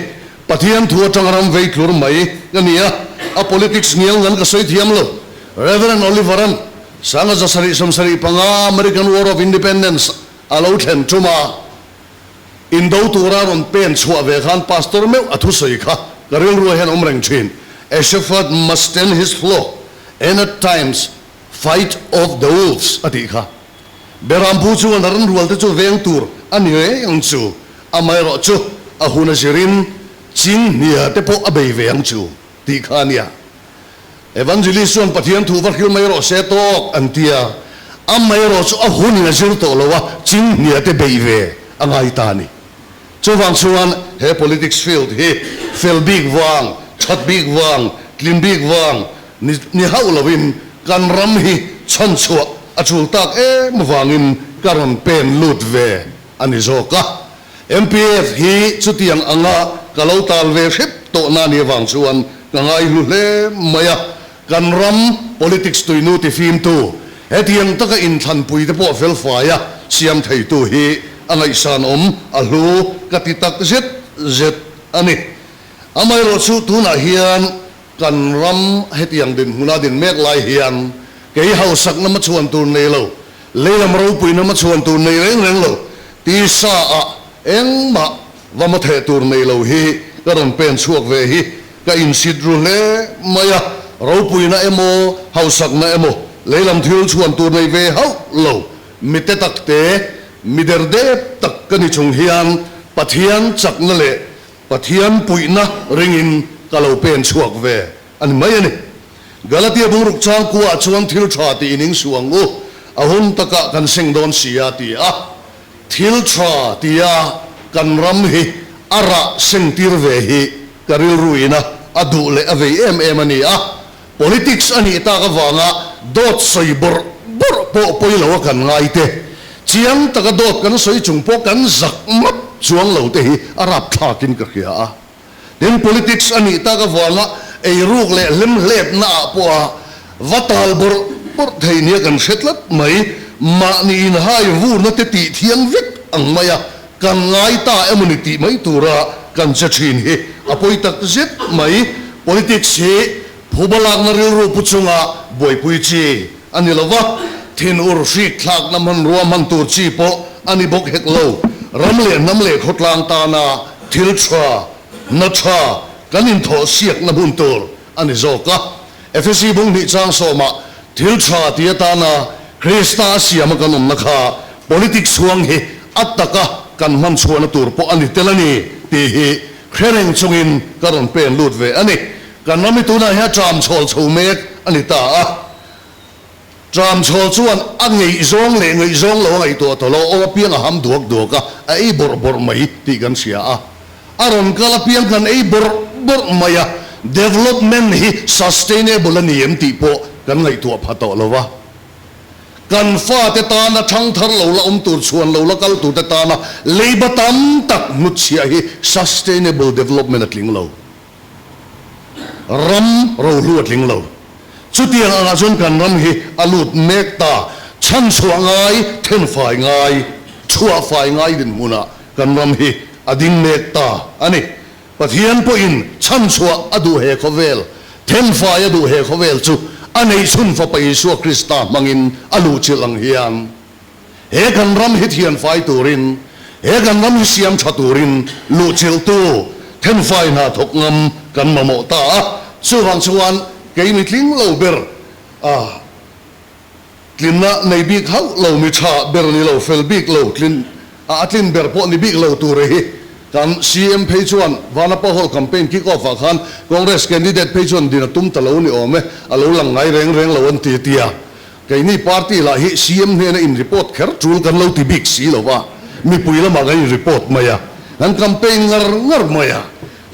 Pathian thu atanga ram vei tlur mai ka ni a, a politics ngial ngan ka sawi thiam lo. Rev. Oliver-a'n sanga 775 American War of Independence a lo thlen tum a, Indo tura rawn pen chhuah ve khan Pastor meuh a thusawi kha ka rilruah hian awm reng thin, A shepherd must tend his flock and at times fight off the wolves a tih kha. Berampu chuan a ran rual te chu veng tur a ni reng ang chu, amaherawh chu a hun a zirin ching hnia te pawh a bei ve ang chu tih kha a nia. Evangelist chuan Pathian thu va hril mai rawh se tawk an ti a. Amaherawhchu a hunin a zir tawh lo a, chinghnia te beih ve a ngai ta a ni. Chuvang chuan he politics field hi fel bik vang, that bik vang, tlin bik vang ni ni hauh loin kan ram hi chhanchhuah a chul tak em vangin ka rawn pen lut ve a ni zawk a. MPF hi chutiang anga ka lo tal ve hrep tawhna a nih avang chuan ka ngaihlu hle mai a. Kan ram politics tuinu tifimtu, hetiang taka inthlanpui te pawh felfai a siam theitu hi a ngaihsanawm a hlu ka ti tak zet zet a ni. Amaherawhchu tunah hian kan ram hetiang dinhmuna din mek lai hian kei hausakna hmachhuan tur nei lo, leilam ropuina hmachhuan tur nei reng reng lo, tisa ah engmah va hmatheh tur nei lo hi ka rawn pen chhuak ve hi Ka insit ru hle mai a, ropuina emaw, hausakna emaw, leilam thil chhuan tur nei ve hauh lo, mi te tak te, mi der dep tak ka ni chung hian Pathian chakna leh Pathian puihna ringin ka lo pen chhuak ve a ni mai a ni. Galatia bungruk changkua ah chuan thil tha tih in insuh ang u, a hun takah kan seng dawn si a ti a. Thil tha tia kan ram hi a rah sengtir ve hi ka rilru ina a duh leh a vei em em a ni a. Politics a nih tak avanga dawt sawi bawrh bawrh pawh pawi lo a kan ngai te, chiang taka dawt kan sawi chung pawh kan zak map chuang lo te hi a rapthlakin ka hria a. Tin, politics a nih tak avanga eiruk leh hlemhlepna ah pawh a va tal bawrh bawrh thei nia kan hre tlat mai. Mahni inhai vurna te tih thiang vek ang mai a, kan ngai ta emaw ni tih mai tura kan che thin hi a pawi tak zet mai. Politics hi phuba lakna rilru pu chunga buaipui chi a ni lo va, thinur hrik thlakna hmanrua hman tur chi pawh a ni bawk hek lo. Ram leh hnam leh khawtlang tana thil tha, hna tha kan inthawh siakna hmun tur a ni zawk a. Efesi bung hnih chang sawmah thil tha ti atana Krista a siama kan awmna kha politics huang hi a taka kan hman chhuahna tur pawh a ni tel a ni tih hi hre reng chungin ka rawn pen lut ve a ni. Kan ram hi tunah hian tram chhawl chho mek a ni ta a. Tram chhawl chuan a ngeihzawng leh ngaihzawng lo a ngaihtuah tawh lo, aw apiang a ham duak duak a, a ei bawrh bawrh mai tih kan hria a. A rawn kal apiang kan ei bawrh bawrh mai a, development hi sustainable a ni em tih pawh kan ngaihtuah pha tawh lo va. Kan fate tana thangthar lo la awm tur chhuan lo la kal turte tana leiba tam tak hnutchhiah hi sustainable development a tling lo. Ram rohlu a tling lo. Chutiang angah chuan kan ram hi a lut mek ta. Chhanchhuah ngai, thenfai ngai, chhuahfai ngai dinhmunah kan ram hi a ding mek ta a ni. Pathian pawhin chhanchhuah a duh he khawvel, thenfai a duh he khawvel chu a neihchhun Fapa Isua Krista hmangin a luhchilh ang hian He kan ram hi thianfai turin, he kan ram hi siam tha turin luhchilhtu thenfai hna thawk ngam kan mamawh ta a. Chuvang chuan kei mi tling lo ber a, tlinna nei bik hauh lo, mi tha ber ni lo, fel bik lo, tlin a tlin ber pawh ni bik lo tur hi kan CM phei chuan Vanapa Hall campaign kick off ah khan Congress candidate phei chuan din a tum ta lo ni awm e, a lo lang ngai reng reng lo an ti tia. Keini party lah hi CM hnena in report kher tul kan lo ti bik si lo va, mipui lamah kan in report mai a, kan campaign ngar ngar mai a.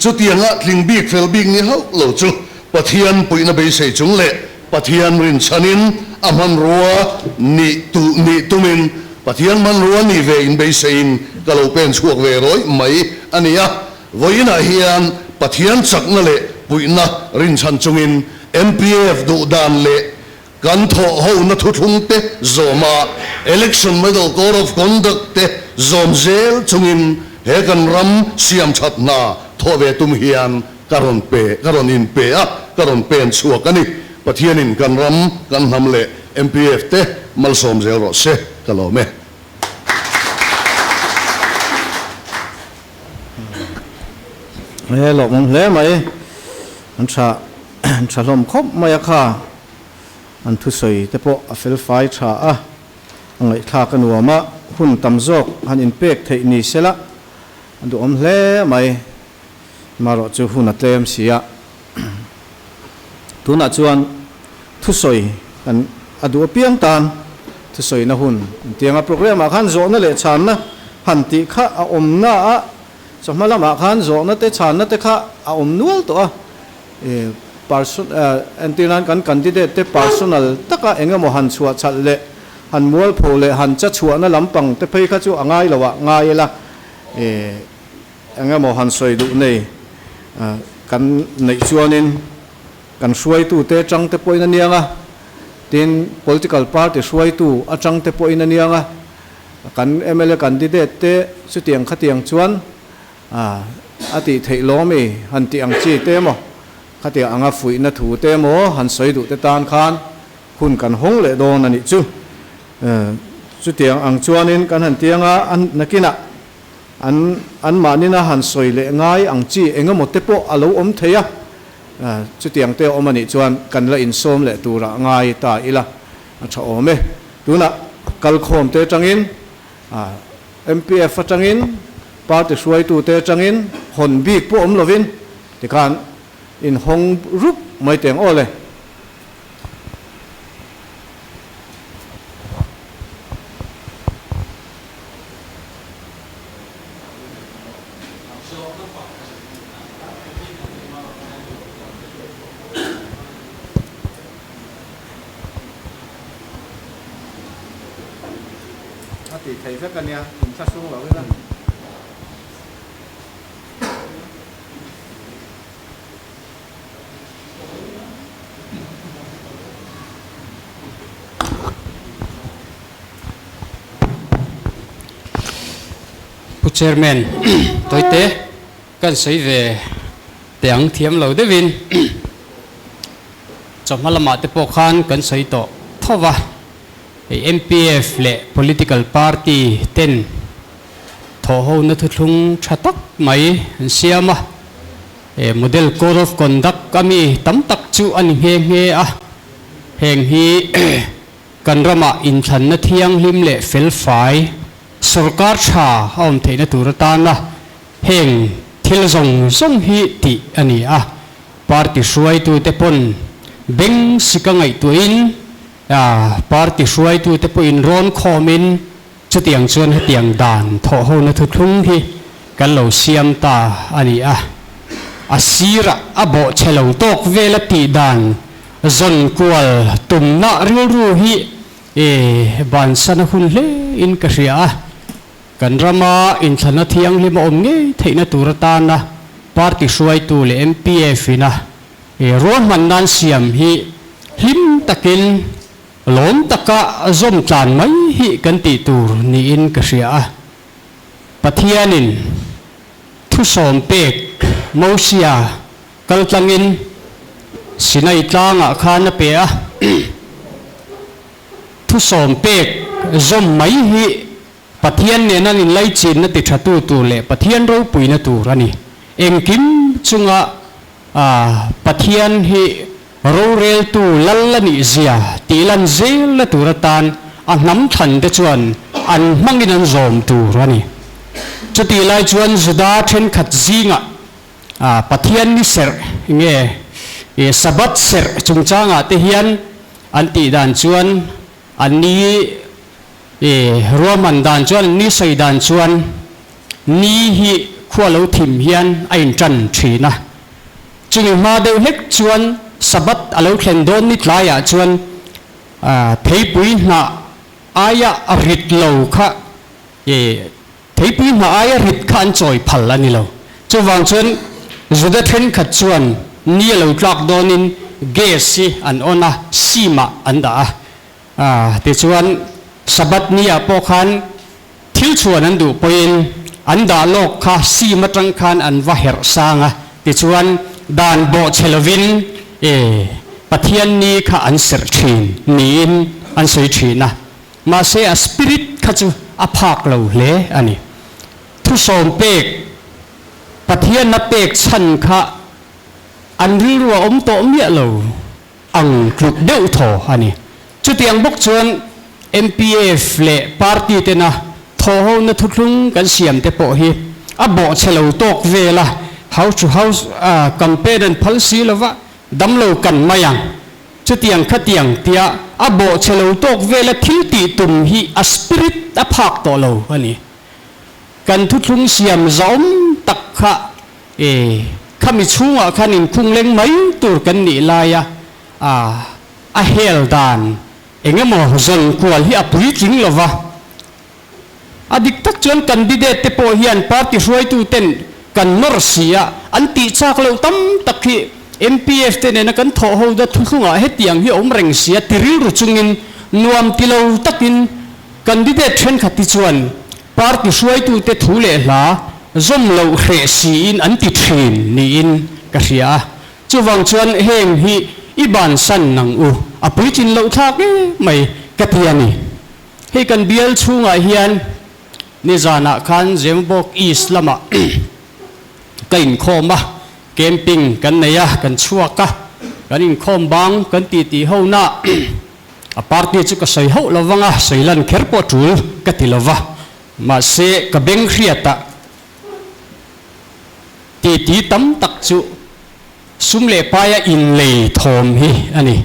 Chutianga tling bik fel bik ni hauh lo chu Pathian puihna beisei chung leh Pathian rinchhanin a hmanrua nih tu nih tumin Pathian hmanrua nih ve in beiseiin ka lo pen chhuak ve rawih mai a ni a. Vawiinah hian Pathian chakna leh puihna rinchhan chungin MPF duhdan leh Kan thawh hona thuthlung te zawm a, Election Model Code of Conduct te zawm zel chungin he kan ram siam that hna thawh ve tum hian ka rawn pe, ka rawn in pe a, ka rawn pen chhuak a ni. Pathianin kan ram, kan hnam leh MPF te malsawm zel rawh se, ka lawm e. He lawmawm hle mai, an tha tha hlawm khawp mai a kha. An thusawi te pawh a fel fai tha a, a ngaihthlak a nuam a, hun tam zawk han inpek theih ni sela a duhawm hle mai. Marawh chu hun a tlem si a, tunah chuan thusawi kan a duh apiang tan. Thusawina hun intianga programme ah khan zawhna leh chhanna han tih kha a awm na a, chawhma lamah khan zawhna te chhanna te kha a awm nual tawh a, person entir nan kan candidate te personal taka eng emaw han chhuah chhalh leh han mualpho leh han cha chhuahna lampang te phei kha chu a ngai lo ah ngai ila eng emaw han sawi duh nei kan neih chuanin Kan hruaitute atang te pawhin a niang a, tin, political party hruaitu atang te pawhin a niang a, kan mla candidate te chutiang khatiang chuan a tih theih lawm i han tih ang chi te emaw, khatiang anga fuihna thu te emaw han sawi duh te tan khan hun kan hawng leh dawn a nih chu. Chutiang ang chuanin kan han tiang a, nakinah an anmahnina han sawi leh ngai ang chi eng emaw te pawh a lo awm thei a, Chutiang te a awm a nih chuan kan la insawm leh turah ngai ta ila a tha awm e. Tunah kalkhawm te atangin, MPF atangin, party hruaitu te atangin hawn bik pawh awm lovin tikhan inhawng rup mai teng aw le. A tih theih vek a nia, inthlahrung lo ila. Pu Chairman, Tawite, kan sawi ve teh ang thiam lo deuhin chawhma lamah te pawh khan kan sawi tawh tho va, hei MPF leh political party ten thawhhona thuthlung tha tak mai an siam a, Model Code of Conduct a mi tam tak chu a ni nghe nghe a, heng hi kan ramah inthlanna thianghlim leh felfai sawrkar tha a awm theihna tur atana heng thil zawng zawng hi tih a ni a, party hruaitute pawn beng sika ngaihtuahin party hruaitute pawhin rawn khawmin Chutiang chuan hetiang dan thawhhona thuthlung hi kan lo siam ta a ni a, a sirah a bawh chhe lo tawk vela tih dan zawn kual tumna rilru hi e bansan a hun hle in ka hria a, kan rama inthlana thianghlim a awm ngei theihna tur atana party hruaitu leh MPF ina e ruahman nan siam hi hlim takin Lawm taka zawm tlan mai hi kan tih tur niin ka hria a. Pathianin thusawm pek Mosia kal tlangin Sinai tlangah khan a pe a. Thusawm pek zawm mai hi Pathian nena inlaichinna ti thatu tur leh Pathian ropuina tur a ni. Engkim chunga Pathian hi roreltu lal a nih zia tih lan zel na tur atan a hnam thlan te chuan an hmangin an zawm tur a ni. Chutih lai chuan Juda thenkhat zingah Pathian ni serh nge Sabbath serh chungchangah te hian an tih dan chuan an ni ruahman dan chuan an ni sawi dan chuan Ni hi khua lo thim hian a inṭan ṭhin a. Chumi hma deuh hlek chuan Sabbath a lo thlen dawn ni tlaiah chuan theipui hnah aia a rit lo kha theipui hnah aia rit kha an chawi phal a ni lo. Chuvang chuan Juda thenkhat chuan ni a lo tlak dawnin gas hi an on a, sim-ah an dah a. Tichuan Sabbath ni-ah pawh khan Thil chhuan an duh pawhin an dah lawk kha sim atang khan an va herh sang a, tichuan dan bawh che lovin e Pathian ni kha an serh thin niin an sawi thin a, mahse a spirit kha chu a phak lo hle a ni. Thusawm pek, Pathianna pek chhan kha an rilru a awm tawh miah lo. Ang tluk deuh thaw a ni. Chutiang bawk chuan MPF leh party tena thawhhona thuthlung kan siam te pawh hi a bawhchhe lo tawk vel a, house to house campaign an phal si lova damlo kan mai ang. Chutiang khatiang tia A bawhchhe lo tawk vela thil tih tum hi a spirit a phak tawh lo a ni. Kan thuthlung siam zahawm tak kha e khami chhungah khan inkhung leng mai tur kan nih laia a a hel dan eng emaw zawn kual hi a puitling lo va. A dik tak chuan candidate te pawh hian party hruaitu ten kan nawr si a, an tih chak loh tam tak hi MPF te nena kan thawh ho da thuthlungah hetiang hi a awm reng si a ti rilru chungin nuam ti lo takin candidate thenkhat hi chuan party hruaitu te thu leh hla zawm loh hreh siin an ti thin niin ka hria a. Chuvang chuan heng hi i bansan nang u, a puitlin loh thlak em mai ka ti a ni. Hei kan bial chhungah hian nizanah khan Zemabawk East lamah ka inkhawm a, camping kan nei a, kan chhuak a, kan inkhawm bang kan titi ho na a party chu ka sawi hauh lo vang a, sawi lan kher pawh tul ka ti lo va, mahse ka beng hriatah titi tam tak chu sum leh paia inlei thawm hi a ni.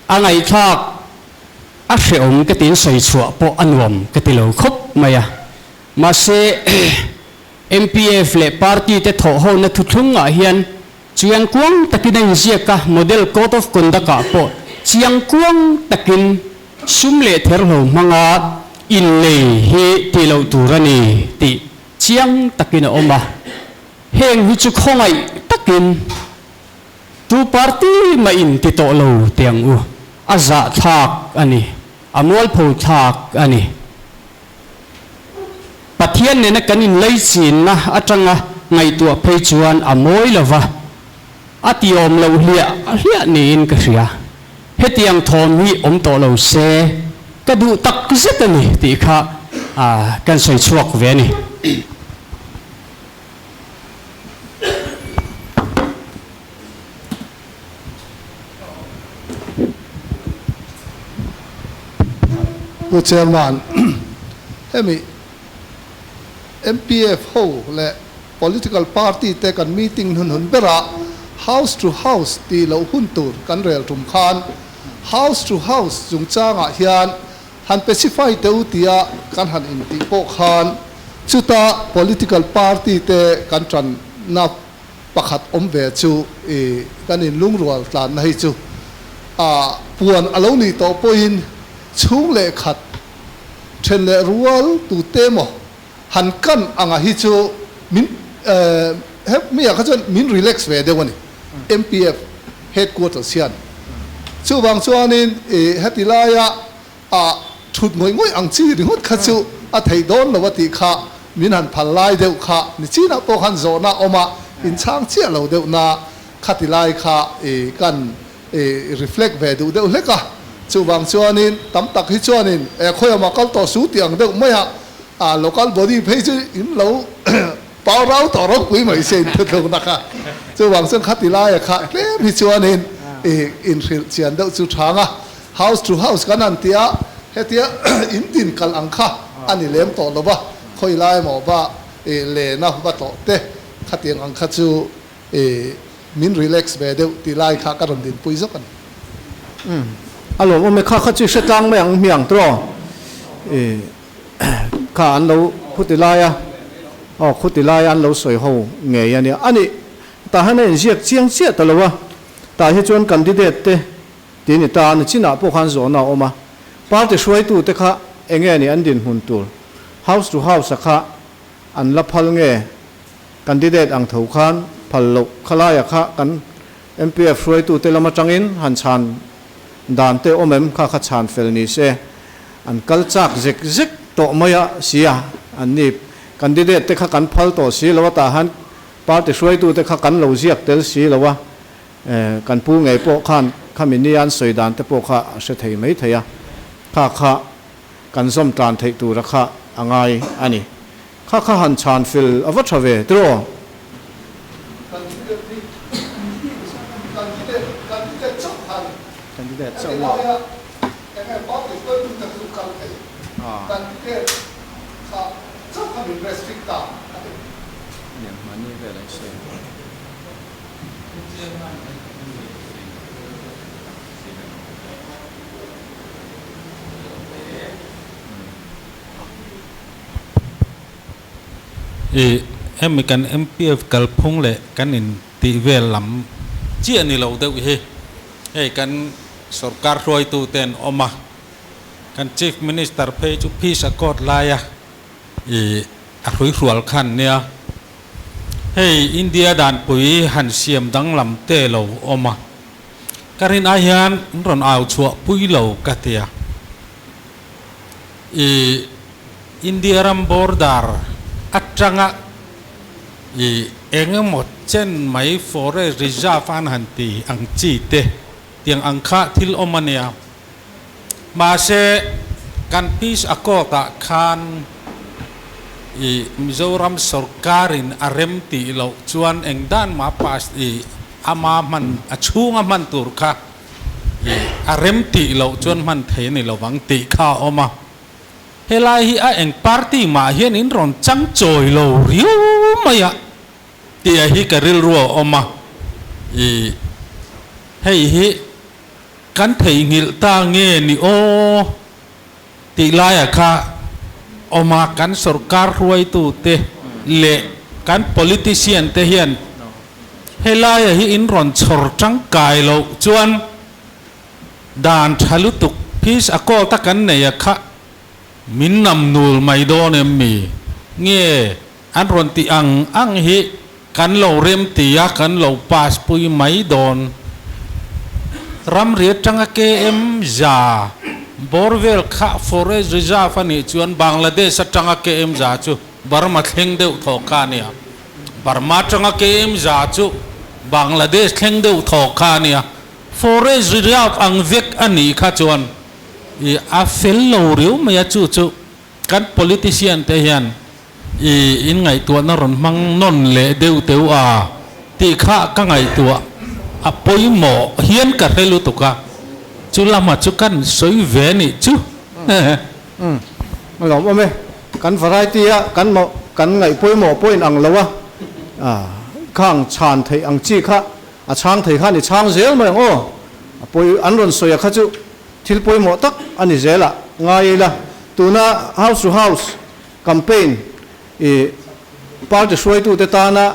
A ngaihthlak a hrehawm ka tiin sawi chhuah pawh a nuam ka ti lo khawp mai a. Mahse, MPF leh party te thawh hona thuthlungah hian chiang kuang takin a inziak a, Model Code of Conduct ah pawh chiang kuang takin sum leh therhlo hmanga inlei hi tih loh tur a ni tih chiang takin a awm a. Heng hi chu khawngaih takin Tu party mah in ti tawh lo teh ang u, a zah thlak a ni, a mualpho thlak a ni. Pathian nena kan inlaichinna atanga ngaihtuah phei chuan a mawi lo va, a tiawm loh hliah hliah niin ka hria. Hetiang thawm hi awm tawh lo se ka duh tak zet a ni tih kha kan sawi chhuak ve a ni. Pu Chairman, hemi MPF ho leh political party te kan meeting hnunhun berah house to house tih loh hun tur kan rel tum khan house to house chungchangah hian Han pacify teh u tia kan han intih pawh khan chuta political party te kan tanna pakhat awm ve chu i kan inlungrual tlanna hi chu a puan a lo nih tawh pawhin chhung leh khat then leh rual tute emaw han kan anga hi chu min he mi ah kha chuan min relax ve deuh a ni MPF headquarters hian. Chuvang chuanin i heti laia a thut ngawih ngawih ang chi ringawt kha chu a theih dawn lo a tih kha min han phal lai deuh kha ni chinah pawh khan zawhna awm a inchhang chiah lo deuh na khati lai kha i kan i reflect ve duh deuh hlek a, chuvang chuanin tam tak hi chuanin e khawiah kal tawh su tih ang deuh mai a, a local body phei chu in lo pau rau tawh ropui mai se in thuthlukna kha, chuvang chuan khati laia kha tlem hi chuanin i inhrilh chian deuh chu thang a, house to house kan han ti a, hetia in din kal ang kha a ni lem tawh lo va, khawi lai emaw va i lena va tlawh te khatiang ang kha chu i Min relax ve deuh tih lai kha ka rawn dinpui zawk a ni. Umm a lawm awm e, kha kha chu i hre tlang mai ang hmiang tawh i kha an lo khuti lai a, aw khuti lai a an lo sawi ho ngei a nia. A nih tah hian a inziak chiang chiah ta lo a, tah hi chuan candidate te tih ni ta a ni chinah pawh khan zawhna a awm a, party hruaitu te kha enge ni an dinhmun tur house to house a kha an la phal nge? Candidate ang tho khan phal loh khalaia kha kan MPF hruaitute lam atangin han chhan dan te awm em kha kha chhan fel ni se. An kal chak zek zek tawh mai a sia an ni. Candidate te kha kan phal tawh si lo a tah han party hruaitute kha kan lo ziak tel si lo a, kan pu ngei pawh khan khami nia an sawi dan te pawh kha a hre thei mai thei a, kha kha kan zawm tlan theih tura kha a ngai a ni. Kha kha han chhan fel a va tha ve tiraw? Candidate chauh maw? I hemi kan MPF kalphung leh kan in tih vel lam chiah ni lo deuh hi hei kan sorkar hruaitu te an awm a, kan Chief Minister phei chu Peace Accord laia i a hruihrual khan nia. Hei India danpui han siam danglam te lo awm a, ka rin ai hian an rawn au chhuah pui lo ka tia. I India ram border atanga i eng emaw chen mai forest reserve an han ti ang chi te tiang ang kha thil awm a nia. Mahse, kan Peace Accord ah khan i Mizoram sorkarin a rem tih loh chuan eng dan mah pass i ama hman a chhunga hman tur kha i a rem tih loh chuan hman thei a ni lovang tih kha a awm a. Helai hi a eng party mah hian in rawn chang chawi lo riau mai a tih a hi ka rilru a awm a. I hei hi Kan theihnghilh ta nge ni aw tih laiah kha awm a, kan sorkar hruaitute leh kan politician te hian helaia hi in rawn chhawr tangkai loh chuan dan tha lutuk peace accord a kan nei a kha min nam nul mai dawn em mi nge an rawn tih ang ang hi Kan lo rem ti a, kan lo pass pui mai dawn. Ramri atanga KM za bawr vel kha Forest Reserve a nih chuan Bangladesh atanga KM za chu Burma thleng deuh thaw kha a nia. Burma atanga KM za chu Bangladesh thleng deuh thaw kha a nia. Forest Reserve ang vek a nih kha chuan i a fel lo riau mai a, chu chu kan politician te hian I in ngaihtuahna rawn hmang nawn leh deuh teuh a tih kha ka ngaihtuah a pawimawh hian ka hre lutuk a, chu lama chu kan sawi ve nih chu. Umm a lawm awm e, kan variety a kan mawh kan ngaih pawimawh pawh in ang lo a, khang chhan theih ang chi kha a chhang thei khan i chhang zel mai ang aw, a pawi an rawn sawi a kha chu thil pawimawh tak a ni zel a, ngai ila tuna house to house Campaign i party hruaitute tana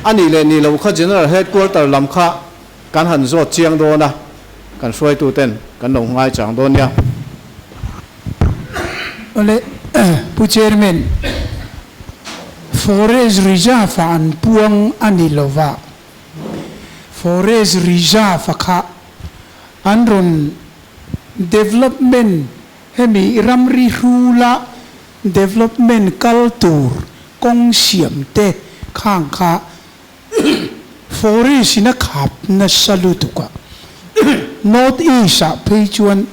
a nih leh nih loh kha General Headquarter lam kha kan han zawt chiang dawn a, kan hruaituten kan lo ngaichang dawn nia. Awle, Pu Chairman, Forest Reserve ah an puang a ni lova, Forest Reserve a kha an rawn development Hemi ramri hrula development kal tur kawng siam te khang kha forest in a khap nasa lutuk a, North East ah phei chuan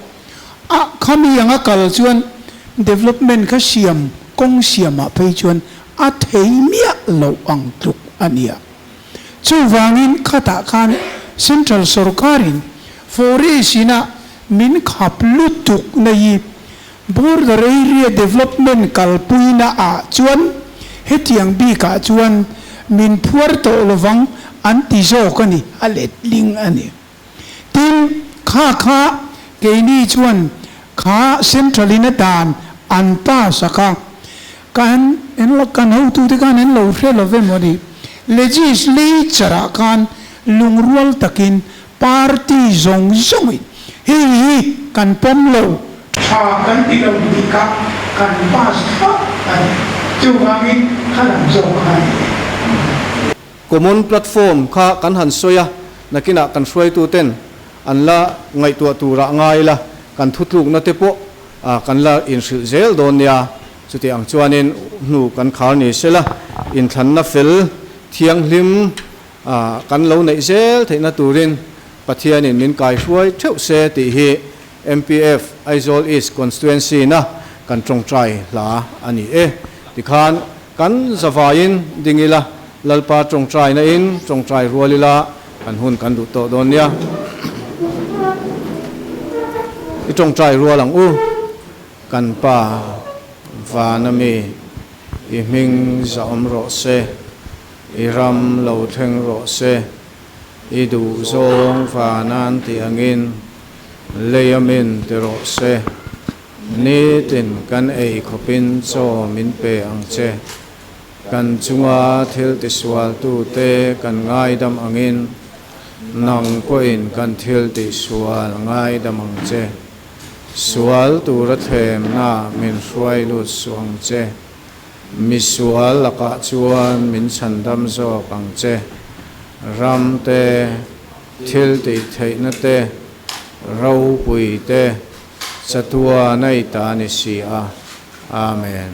a khami anga kal chuan development kha siam kawng siam ah phei chuan a thei miah loh ang tluk a nia. Chuvangin khatah khan Central sorkarin forest in a Min khap lutuk na hi Border Area Development kalpuina ah chuan hetiang bikah chuan min phuar tawh lovang an ti zawk a ni, a letling a ni. Tin, kha kha keini chuan kha Central in a dan an pass a kha kan kan hotute khan an lo hre lo emaw ni, Legislature ah khan lungrual takin Party zawng zawngin hei hi kan pawm lo. Tha kan ti lo tih kha kan pass thlap a ni. Chuvangin kha lam zawk kha a ni e. Common platform kha kan han sawi a, nakinah kan hruaituten an la ngaihtuah turah ngai ila, kan thutlukna te pawh kan la inhrilh zel dawn nia. Chuti ang chuanin hnu kan khar ni sela, inthlanna fel thianghlim A, kan lo neih zel theihna turin Pathianin min kaihruai theuh se tih hi MPF Aizawl East Constituency-na kan tawngtai hla a ni e. Tikhan kan zavaiin ding ila, Lalpa tawngtaina in tawngtai rual ila kan hun kan duh tawh dawn nia. I tawngtai rual ang u, kan Pa vana mi i hming zahawm rawh se. I ram lo thleng rawh se, i duh zawng vanan tih angin lei a min ti rawh se. Nitin kan ei khawpin chaw min pe ang che. Kan chunga thil tisualtute kan ngaidam angin, nang pawhin kan thil tihsual ngaidam ang che. Sual tura thlemna min hruai lut suh ang che. Misual lakah chuan min chhandam zawk ang che. Ram te, thil tih theihna te, ropui te, chatuana i ta ni si a. Amen.